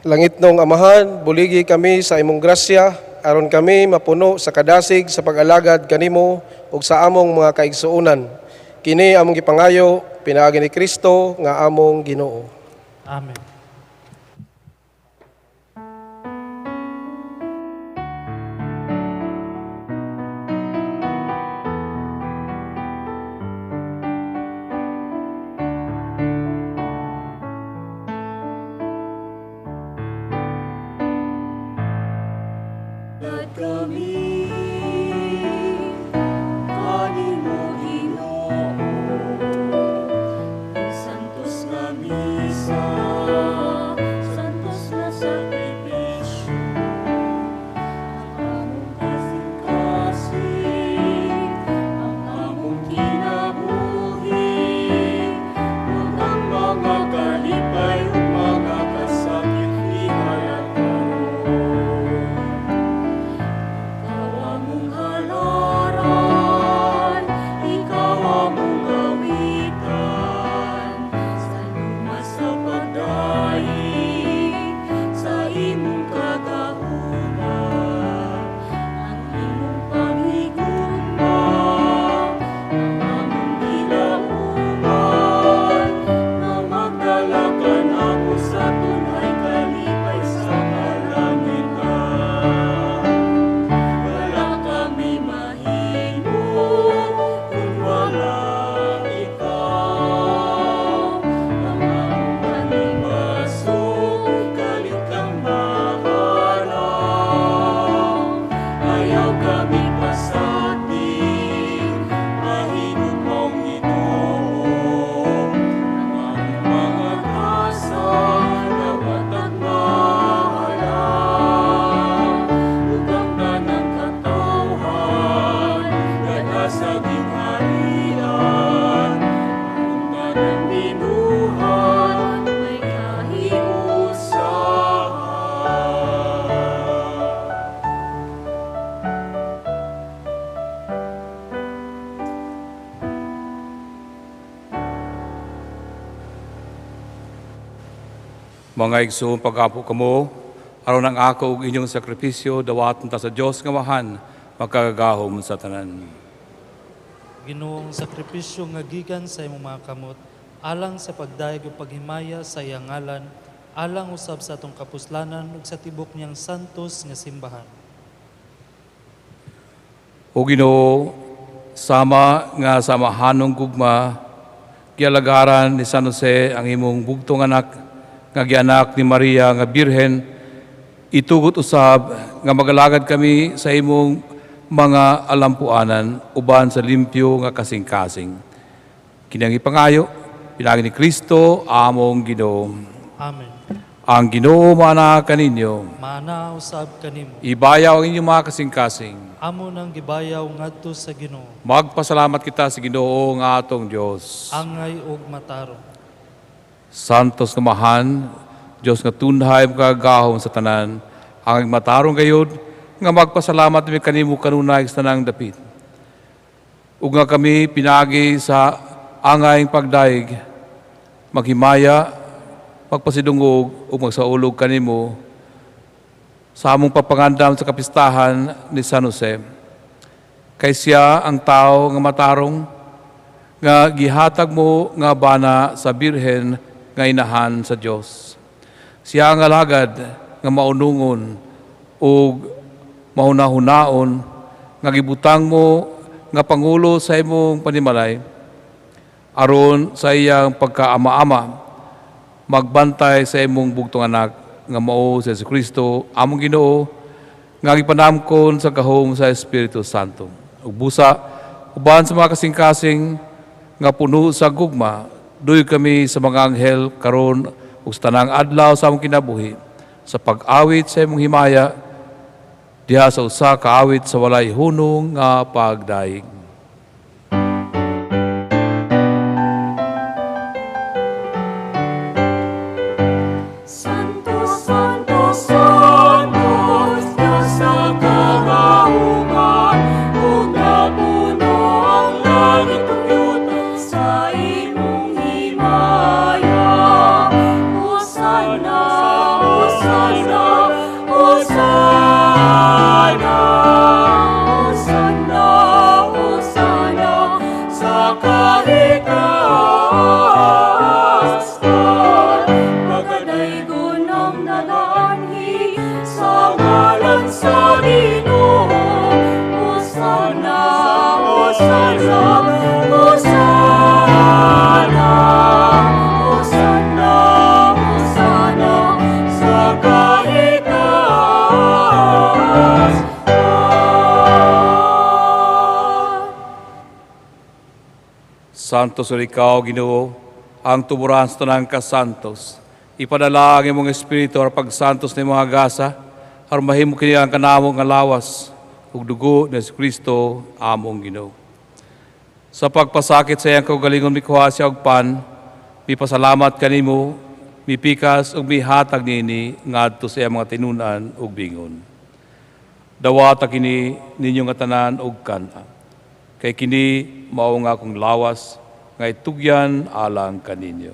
Langit nong Amahan, buligi kami sa imong grasya, aron kami mapuno sa kadasig sa pag-alagad kanimo ug sa among mga kaigsuonan. Kini among gipangayo pinaagi ni Kristo nga among Ginoo. Amen. At kami kanimo Ginoo, ang santos nga misa, santos nga sakripisyo, ang among kasing-kasing, ang among kinabuhi, ug ang mga kalipay ug Mga igsoon, pag-ampo kamo, aron ang ako ug inyong sakripisyo dawaton ta sa Dios nga Amahan, makagagahom sa tanan. Ginoong sakripisyo nga gikan sa imong mga kamot, alang sa pagdayeg ug paghimaya sa iyang ngalan, alang usab sa atong kapuslanan ug sa tibok niyang santos nga simbahan. O Ginoo, sama nga sa mahanong gugma, gialagaran ni San Jose ang imong bugtong anak, nga gianak ni Maria nga Birhen, itugot usab nga magalagad kami sa imong mga alampuanan uban sa limpyo nga kasing-kasing. Kini ang ipangayo, pinaagi ni Kristo among Ginoo. Amen. Ang Ginoo maana kaninyo. Maana usab kanimo. Ibayaw ang inyong mga kasing-kasing. Amo nang gibayaw ngadto sa Ginoo. Magpasalamat kita sa Ginoo nga atong Dios. Angay ug matarong. Santos nga Amahan, Dios nga tunhay makagagahom sa tanan, ang matarong gayud nga magpasalamat mi kanimo kanunay sa tanang dapit. Ug nga kami pinaagi sa angayng pagdayeg, maghimaya, magpasidungog ug magsaulog kanimo sa among pagpangandam sa kapistahan ni San Jose. Kay siya ang tao nga matarong nga gihatag mo nga bana sa Birhen nga inahan sa Dios. Siya ang alagad nga maunungon ug mahunahunaon nga gibutang mo nga pangulo sa imong panimalay aron sa iyang pagkaama-ama magbantay sa imong bugtong anak nga mao si Jesu Kristo among Ginoo nga gipanamkon sa gahom sa Espiritu Santo. Ug busa uban sa mga kasing-kasing nga puno sa gugma, duyog kami sa mga anghel karon ug sa tanang adlaw sa among kinabuhi sa pag-awit sa imong himaya diha sa usa ka awit sa walay hunong nga pagdayeg. Santo, Santo, Santo, Diyos sa kagahuman, ug napuno ang langit ug yuta sa imong himaya. Hosana, Hosana, Hosana, Hosana, Hosana, sa kahitaas-an. Magadaygon ang nagaanhi sa ngalan sa Ginoo. Hosana, Hosana, Hosana, Hosana, Hosana, sa kahitaas-an. Santos ur ikaw, Ginoo, ang tuburan sa tanang kasantos. Ipadala ang imong Espiritu aron pagsantos ni mga gasa, aron mahimo kini ang kanamo nga lawas ug dugo ni Kristo among Ginoo. Sa pagpasakit sa iyang kaugalingon mikuha siya og pan, mipasalamat kanimo, mipikas ug mihatag niini ngadto sa iyang mga tinunan ug bingon. Dawata kini ninyo nga tanan og kan-a. Kay kini mao nga akong lawas nga itugyan alang kaninyo.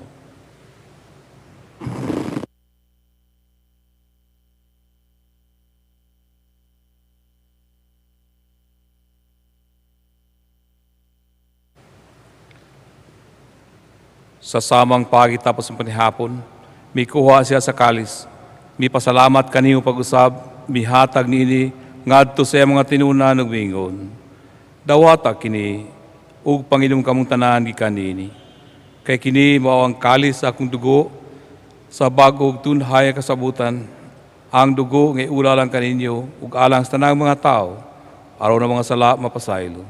Sa samang pagi tapos ang panihapon, mikuha siya sa kalis, mipasalamat kanimo pag-usab, mihatag niini ngadto sa iyang mga tinunan ug miingon. Dawata kini ug panginom kamong tanan gikan niini. Kay kini mao ang kalis sa akong dugo sa bag-ong tunhay nga kasabutan, ang dugo nga iula lang kaninyo ug alang sa tanang mga tawo aron ang mga sala mapasaylo.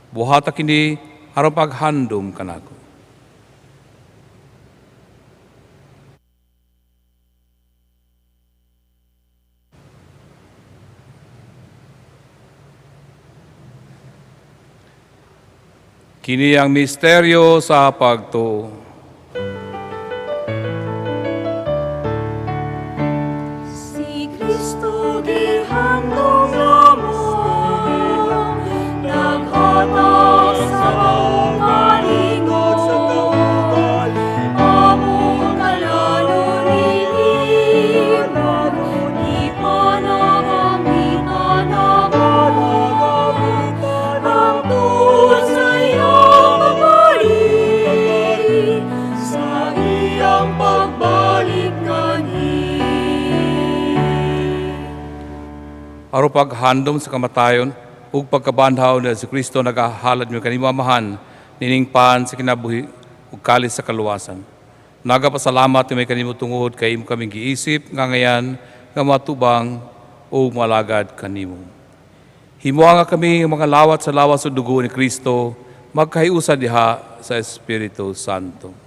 Buhata kini aron paghandom kanako. Kini ang misteryo sa pagtuo. Si Kristo gihandom namo, naghatag sa kaugalingon, among kalalo niini. Aron paghandom sa kamatayon ug pagkabanhaw ni Kristo, nagahalad mi kanimo, Amahan, nining pan sa kinabuhi ug kalis sa kaluwasan. Nagapasalamat mi kanimo tungod kay imo kaming giisip nga angayan nga matubang ug malagad kanimo. Himoa nga kami nga mga lawat sa lawas ug dugo ni Kristo magkahiusa diha sa Espiritu Santo.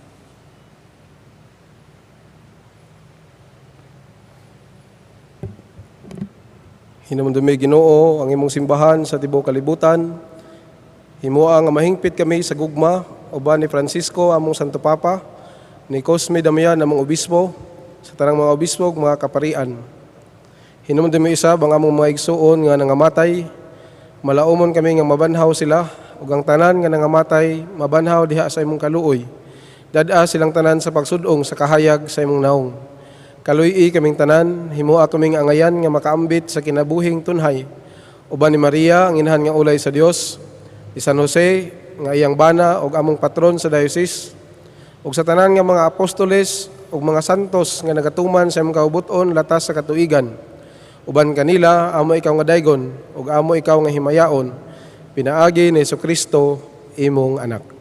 Hinumdumi, Ginoo, ang imong simbahan sa tibuok kalibutan. Himoa nga mahingpit kami sa gugma uban ni Francisco among Santo Papa, ni Cosme Damian among obispo, sa tanang mga obispo ug mga kaparian. Hinumdumi usab ang among mga igsuon nga nangamatay. Malaumon kami nga mabanhaw sila ug ang tanan nga nangamatay mabanhaw diha sa imong kaluoy. Dad-a silang tanan sa pagsud-ong sa kahayag sa imong naong. Kaluy-i kaming tanan, himoa kaming angayan nga makaambit sa kinabuhing tunhay. Uban ni Maria, ang inahan nga ulay sa Dios, ni San Jose, nga iyang bana ug among patron sa diocese, ug sa tanan nga mga apostoles ug mga santos nga nagatuman sa imong kaubuton latas sa katuigan. Uban kanila, amo ikaw nga daygon, ug amo ikaw nga himayaon, pinaagi ni Hesukristo, imong anak.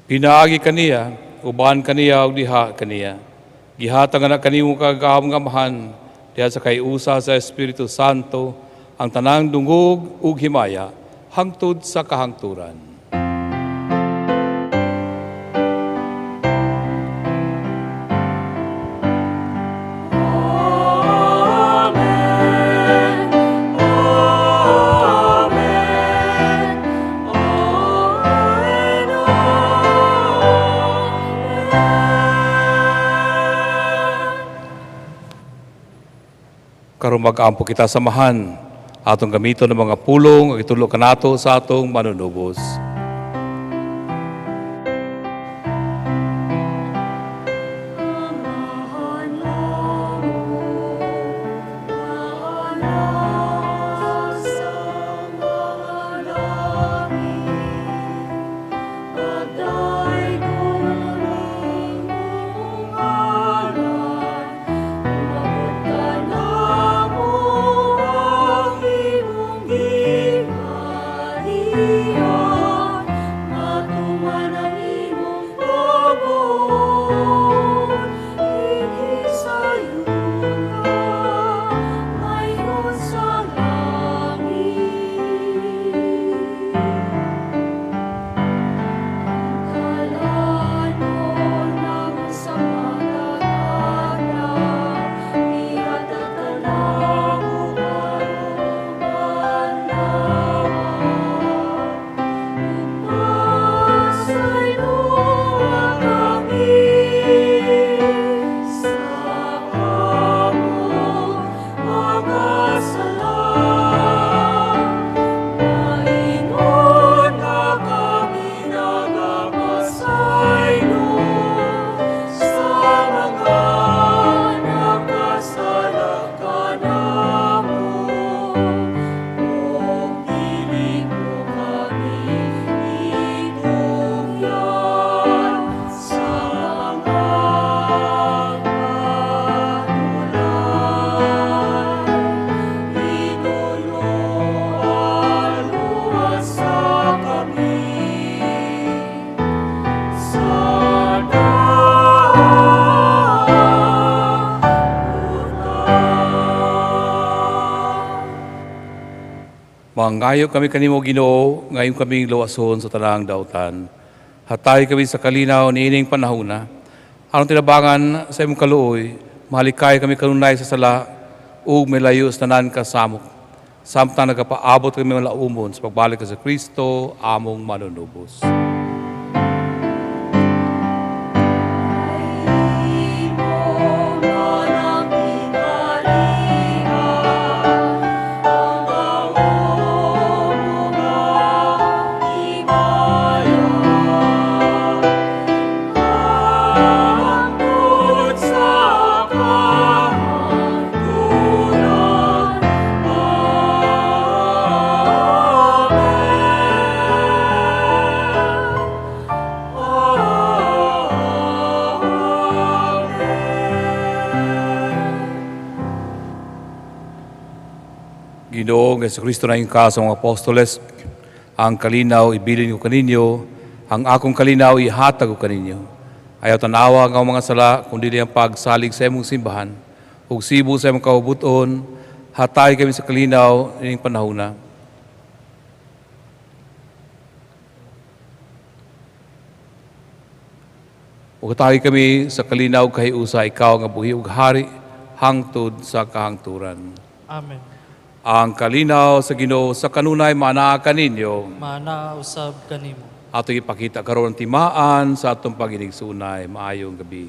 Pinaagi kaniya, uban kaniya ug diha kaniya. Gihatag na kanimo kagahom nga Amahan diha sa kaiusa sa Espiritu Santo ang tanang dungog ug himaya hangtod sa kahangturan. Amen. Amen. Amen. Amen. Karon mag-ampo kita sa Amahan, atong gamiton ng mga pulong ug itulo kanato sa atong manunubos. Amahan namo, nga sa mga langit, Pagdaygon ang imong ngalan, Umabot kanamo ang imong gingharian, Matuman ang imong pagbuot, dinhi sa yuta, ingon sa langit. Ang kalanon namo sa matag adlaw, ihatag kanamo karong adlaw. Ug pasayloa kami sa among mga sala, Maingon nga kami nagapasaylo sa mga nakasala kanamo. Ug dili mo kami itugyan sa mga panulay. Ituluan luwasa kami sa dautan. Mangayo kami kanimo, Ginoo, nga imo kaming luwason sa tanang dautan. Hatagi kami sa kalinaw niining panahona. Aron tinabangan sa imong kaluoy, mahalikay kami kanunay sa sala ug milayo sa tanan kasamok. Samtang nagapaabot kami malaumon sa pagbalik sa Kristo among manunubos. Imo man ang gingharian, ang gahom ug ang himaya, hangtod sa kahangturan. Amen. Ginoong Jesucristo na ka sa mga apostoles, ang kalinaw ibilin ko kaninyo, ang akong kalinaw ihatag ko kaninyo. Ayaw tanawa ang mga sala, kundi ang pagsalig sa imong simbahan. Ug sibo sa imong kaubuton, hatay kami sa kalinaw ining panahona. Ug hatay kami sa kalinaw kahiusa, ikaw nga buhi ug hari hangtod sa kahangturan. Amen. Ang kalinaw sa Ginoo sa kanunay maanaa kaninyo. Maanaa usab kanimo. Ato ipakita karon ang timaan sa atong pag-inigsunay. Maayong gabi.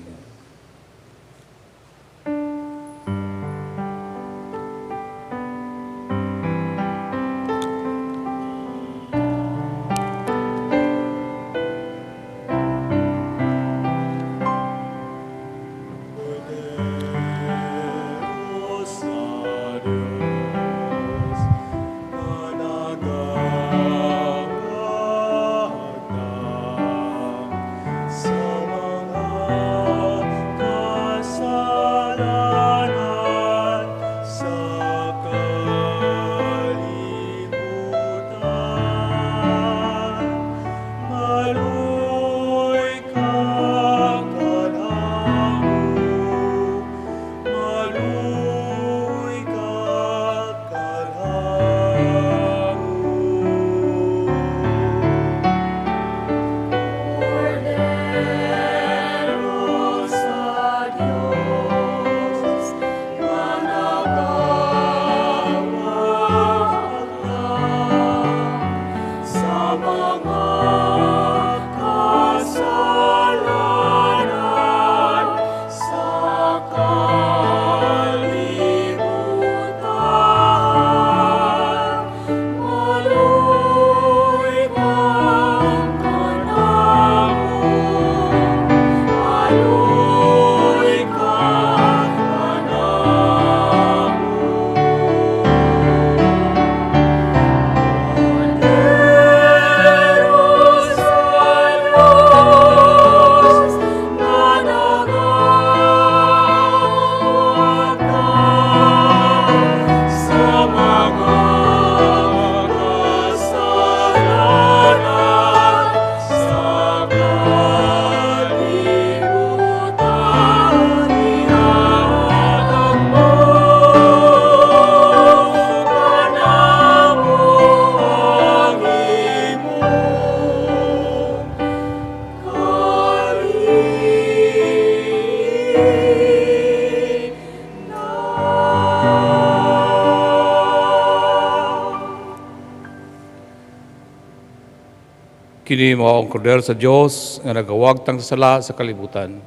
Kini mao ang kordero sa Dios nga nagawagtang sa sala sa kalibutan.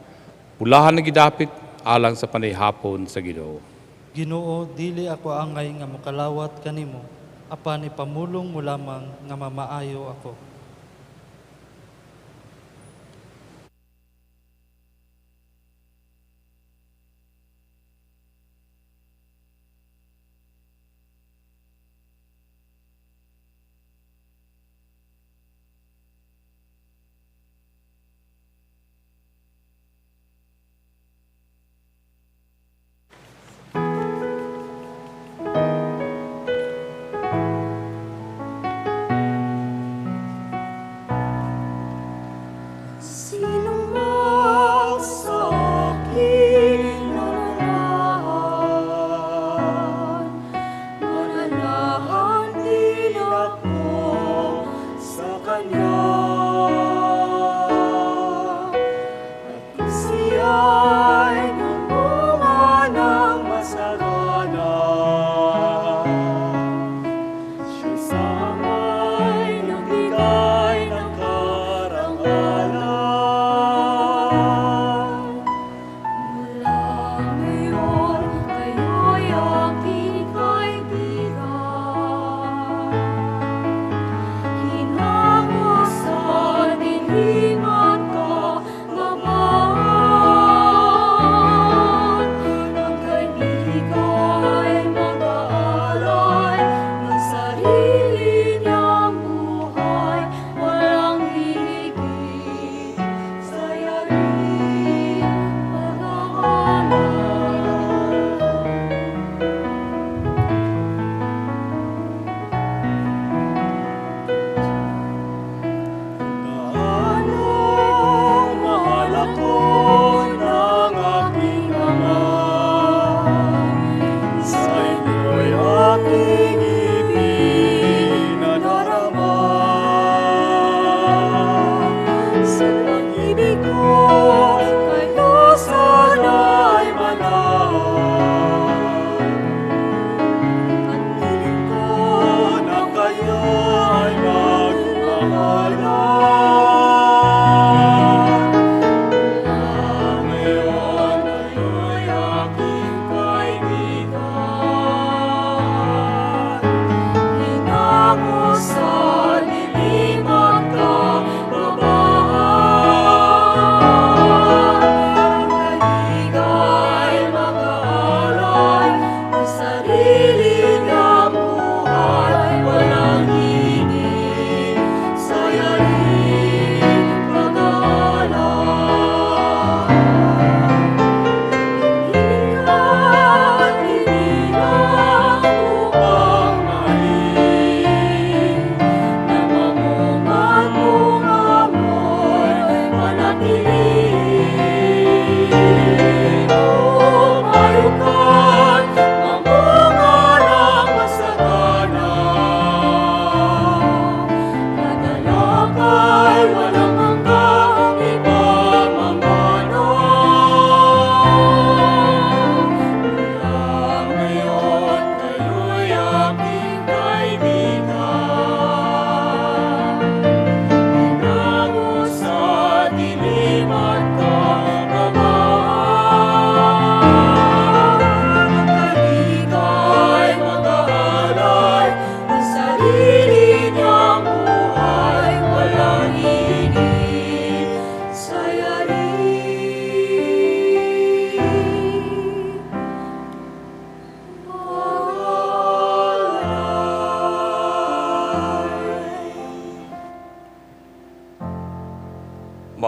Pulahan nga gidapit alang sa panihapon sa Ginoo. Ginoo, dili ako angay nga mokalawat kanimo, apan ipamulong mo lamang nga mamaayo ako.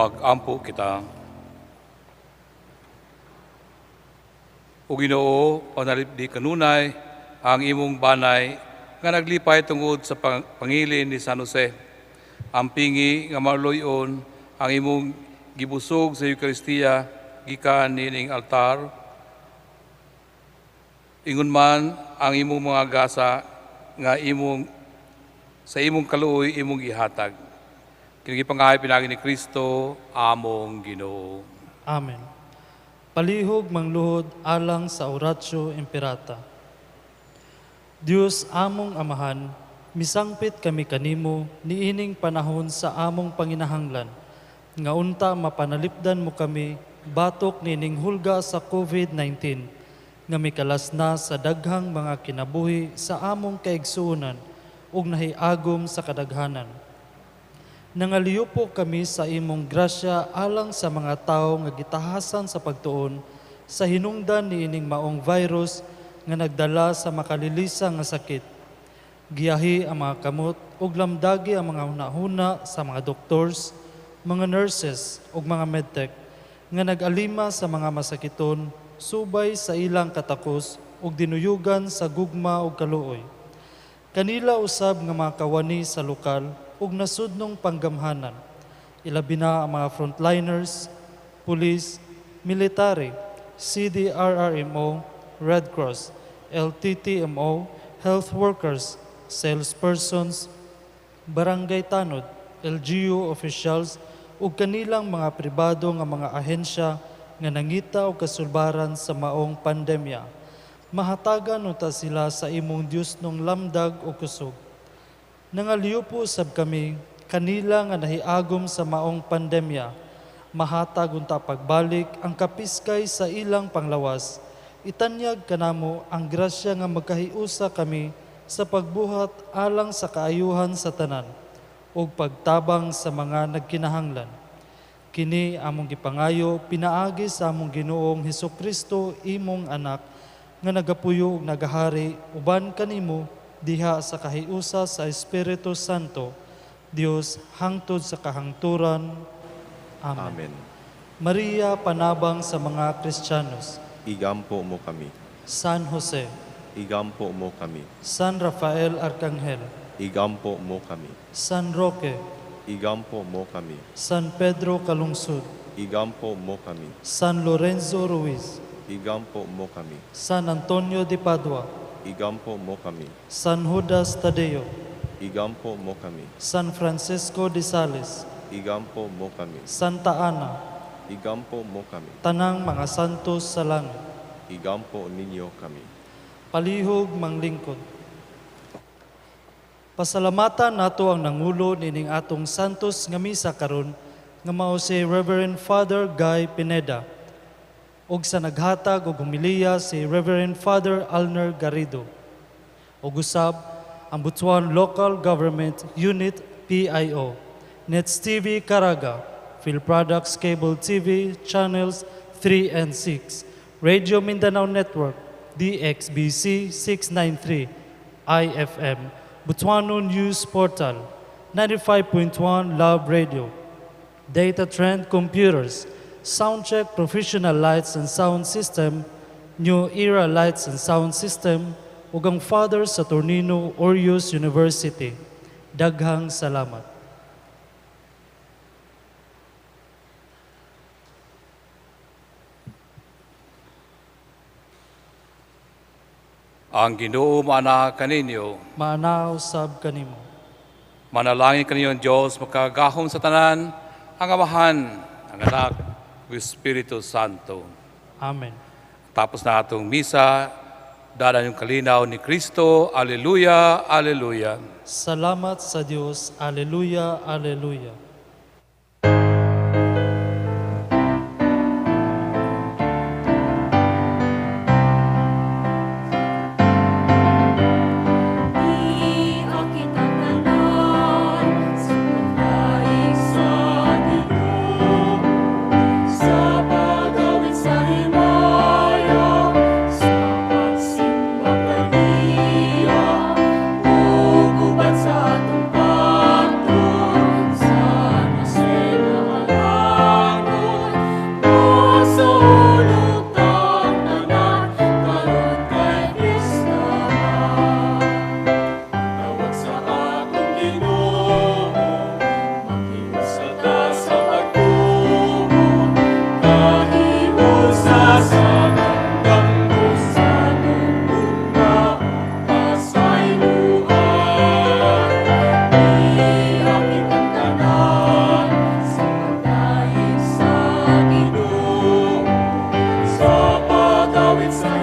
Mag-ampo kita. O Ginoo, panalipdi kanunay ang imong banay nga naglipay tungod sa pangilin ni San Jose. Ampingi nga maluyon ang imong gibusog sa Eukaristiya gikan niining altar. Ingon man ang imong mga gasa nga imong sa imong kaluoy imong gihatag. Kini gipangayo pinaagi ni Kristo among Ginoo. Amen. Palihog mangluhod alang sa Oratio Imperata. Dios among Amahan, misangpit kami kanimo niining panahon sa among panginahanglan, nga unta mapanalipdan mo kami batok niining hulga sa COVID-19, nga mikalas na sa daghang mga kinabuhi sa among kaigsuonan ug nahiagom sa kadaghanan. Nangaliupo kami sa imong grasya alang sa mga tawo nga gitahasan sa pagtuon sa hinungdan niining maong virus nga nagdala sa makalilisa nga sakit. Giyahi ang mga kamot ug lamdagi ang mga hunahuna sa mga doctors, mga nurses ug mga medtech nga nag-alima sa mga masakiton subay sa ilang katakos ug dinuyugan sa gugma ug kaluoy. Kanila usab nga mga kawani sa lokal ug nasudnong panggamhanan. Ilabi na ang mga frontliners, police, military, CDRRMO, Red Cross, LTTMO, health workers, salespersons, barangay tanod, LGU officials, ug kanilang mga pribado nga mga ahensya nga nangita og kasulbaran sa maong pandemya. Mahatagan unta sila sa imong Dios nung lamdag o kusog. Nangaliupo sab kami kanila nga nahiagom sa maong pandemya. Mahatag unta pagbalik ang kapiskay sa ilang panglawas. Itanyag kanamo ang grasya nga magkahiusa kami sa pagbuhat alang sa kaayuhan sa tanan ug pagtabang sa mga nagkinahanglan. Kini among gipangayo pinaagi sa among Ginoong Hesukristo imong anak nga nagapuyo ug nagahari uban kanimo diha sa kahiusa sa Espiritu Santo, Dios hangtod sa kahangturan. Amen. Amen. Maria, panabang sa mga Kristiyanos. Igampo mo kami. San Jose. Igampo mo kami. San Rafael Arcangel. Igampo mo kami. San Roque. Igampo mo kami. San Pedro Calungsod. Igampo mo kami. San Lorenzo Ruiz. Igampo mo kami. San Antonio de Padua. Igampo mo kami. San Judas Tadeo. Igampo mo kami. San Francisco de Sales. Igampo mo kami. Santa Ana. Igampo mo kami. Tanang mga santos sa langit. Igampo ninyo kami. Palihog manglingkod. Pasalamatan nato ang nangulo nining atong santos nga misa karon nga mao si Reverend Father Guy Pineda ug sa naghatag og homilya si Reverend Father Alner Garrido. Ug usab ang Butuan Local Government Unit PIO, Nets TV Caraga, Phil Products Cable TV Channels 3 and 6, Radio Mindanao Network, DXBC 693, IFM, Butuano News Portal, 95.1 Love Radio, Data Trend Computers, Soundcheck Professional Lights and Sound System, New Era Lights and Sound System, ug ang Father Saturnino Orius University. Daghang salamat. Ang Ginoo maana kaninyo. Maanaw sab kanimo. Manalangin kaninyo ang Dios makagahom sa tanan, ang Amahan, ang Anak, ug Espiritu Santo. Amen. Tapos na atong misa, dala yung kalinaw ni Kristo. Alleluia, alleluia. Salamat sa Dios. Alleluia, alleluia. Sa Sa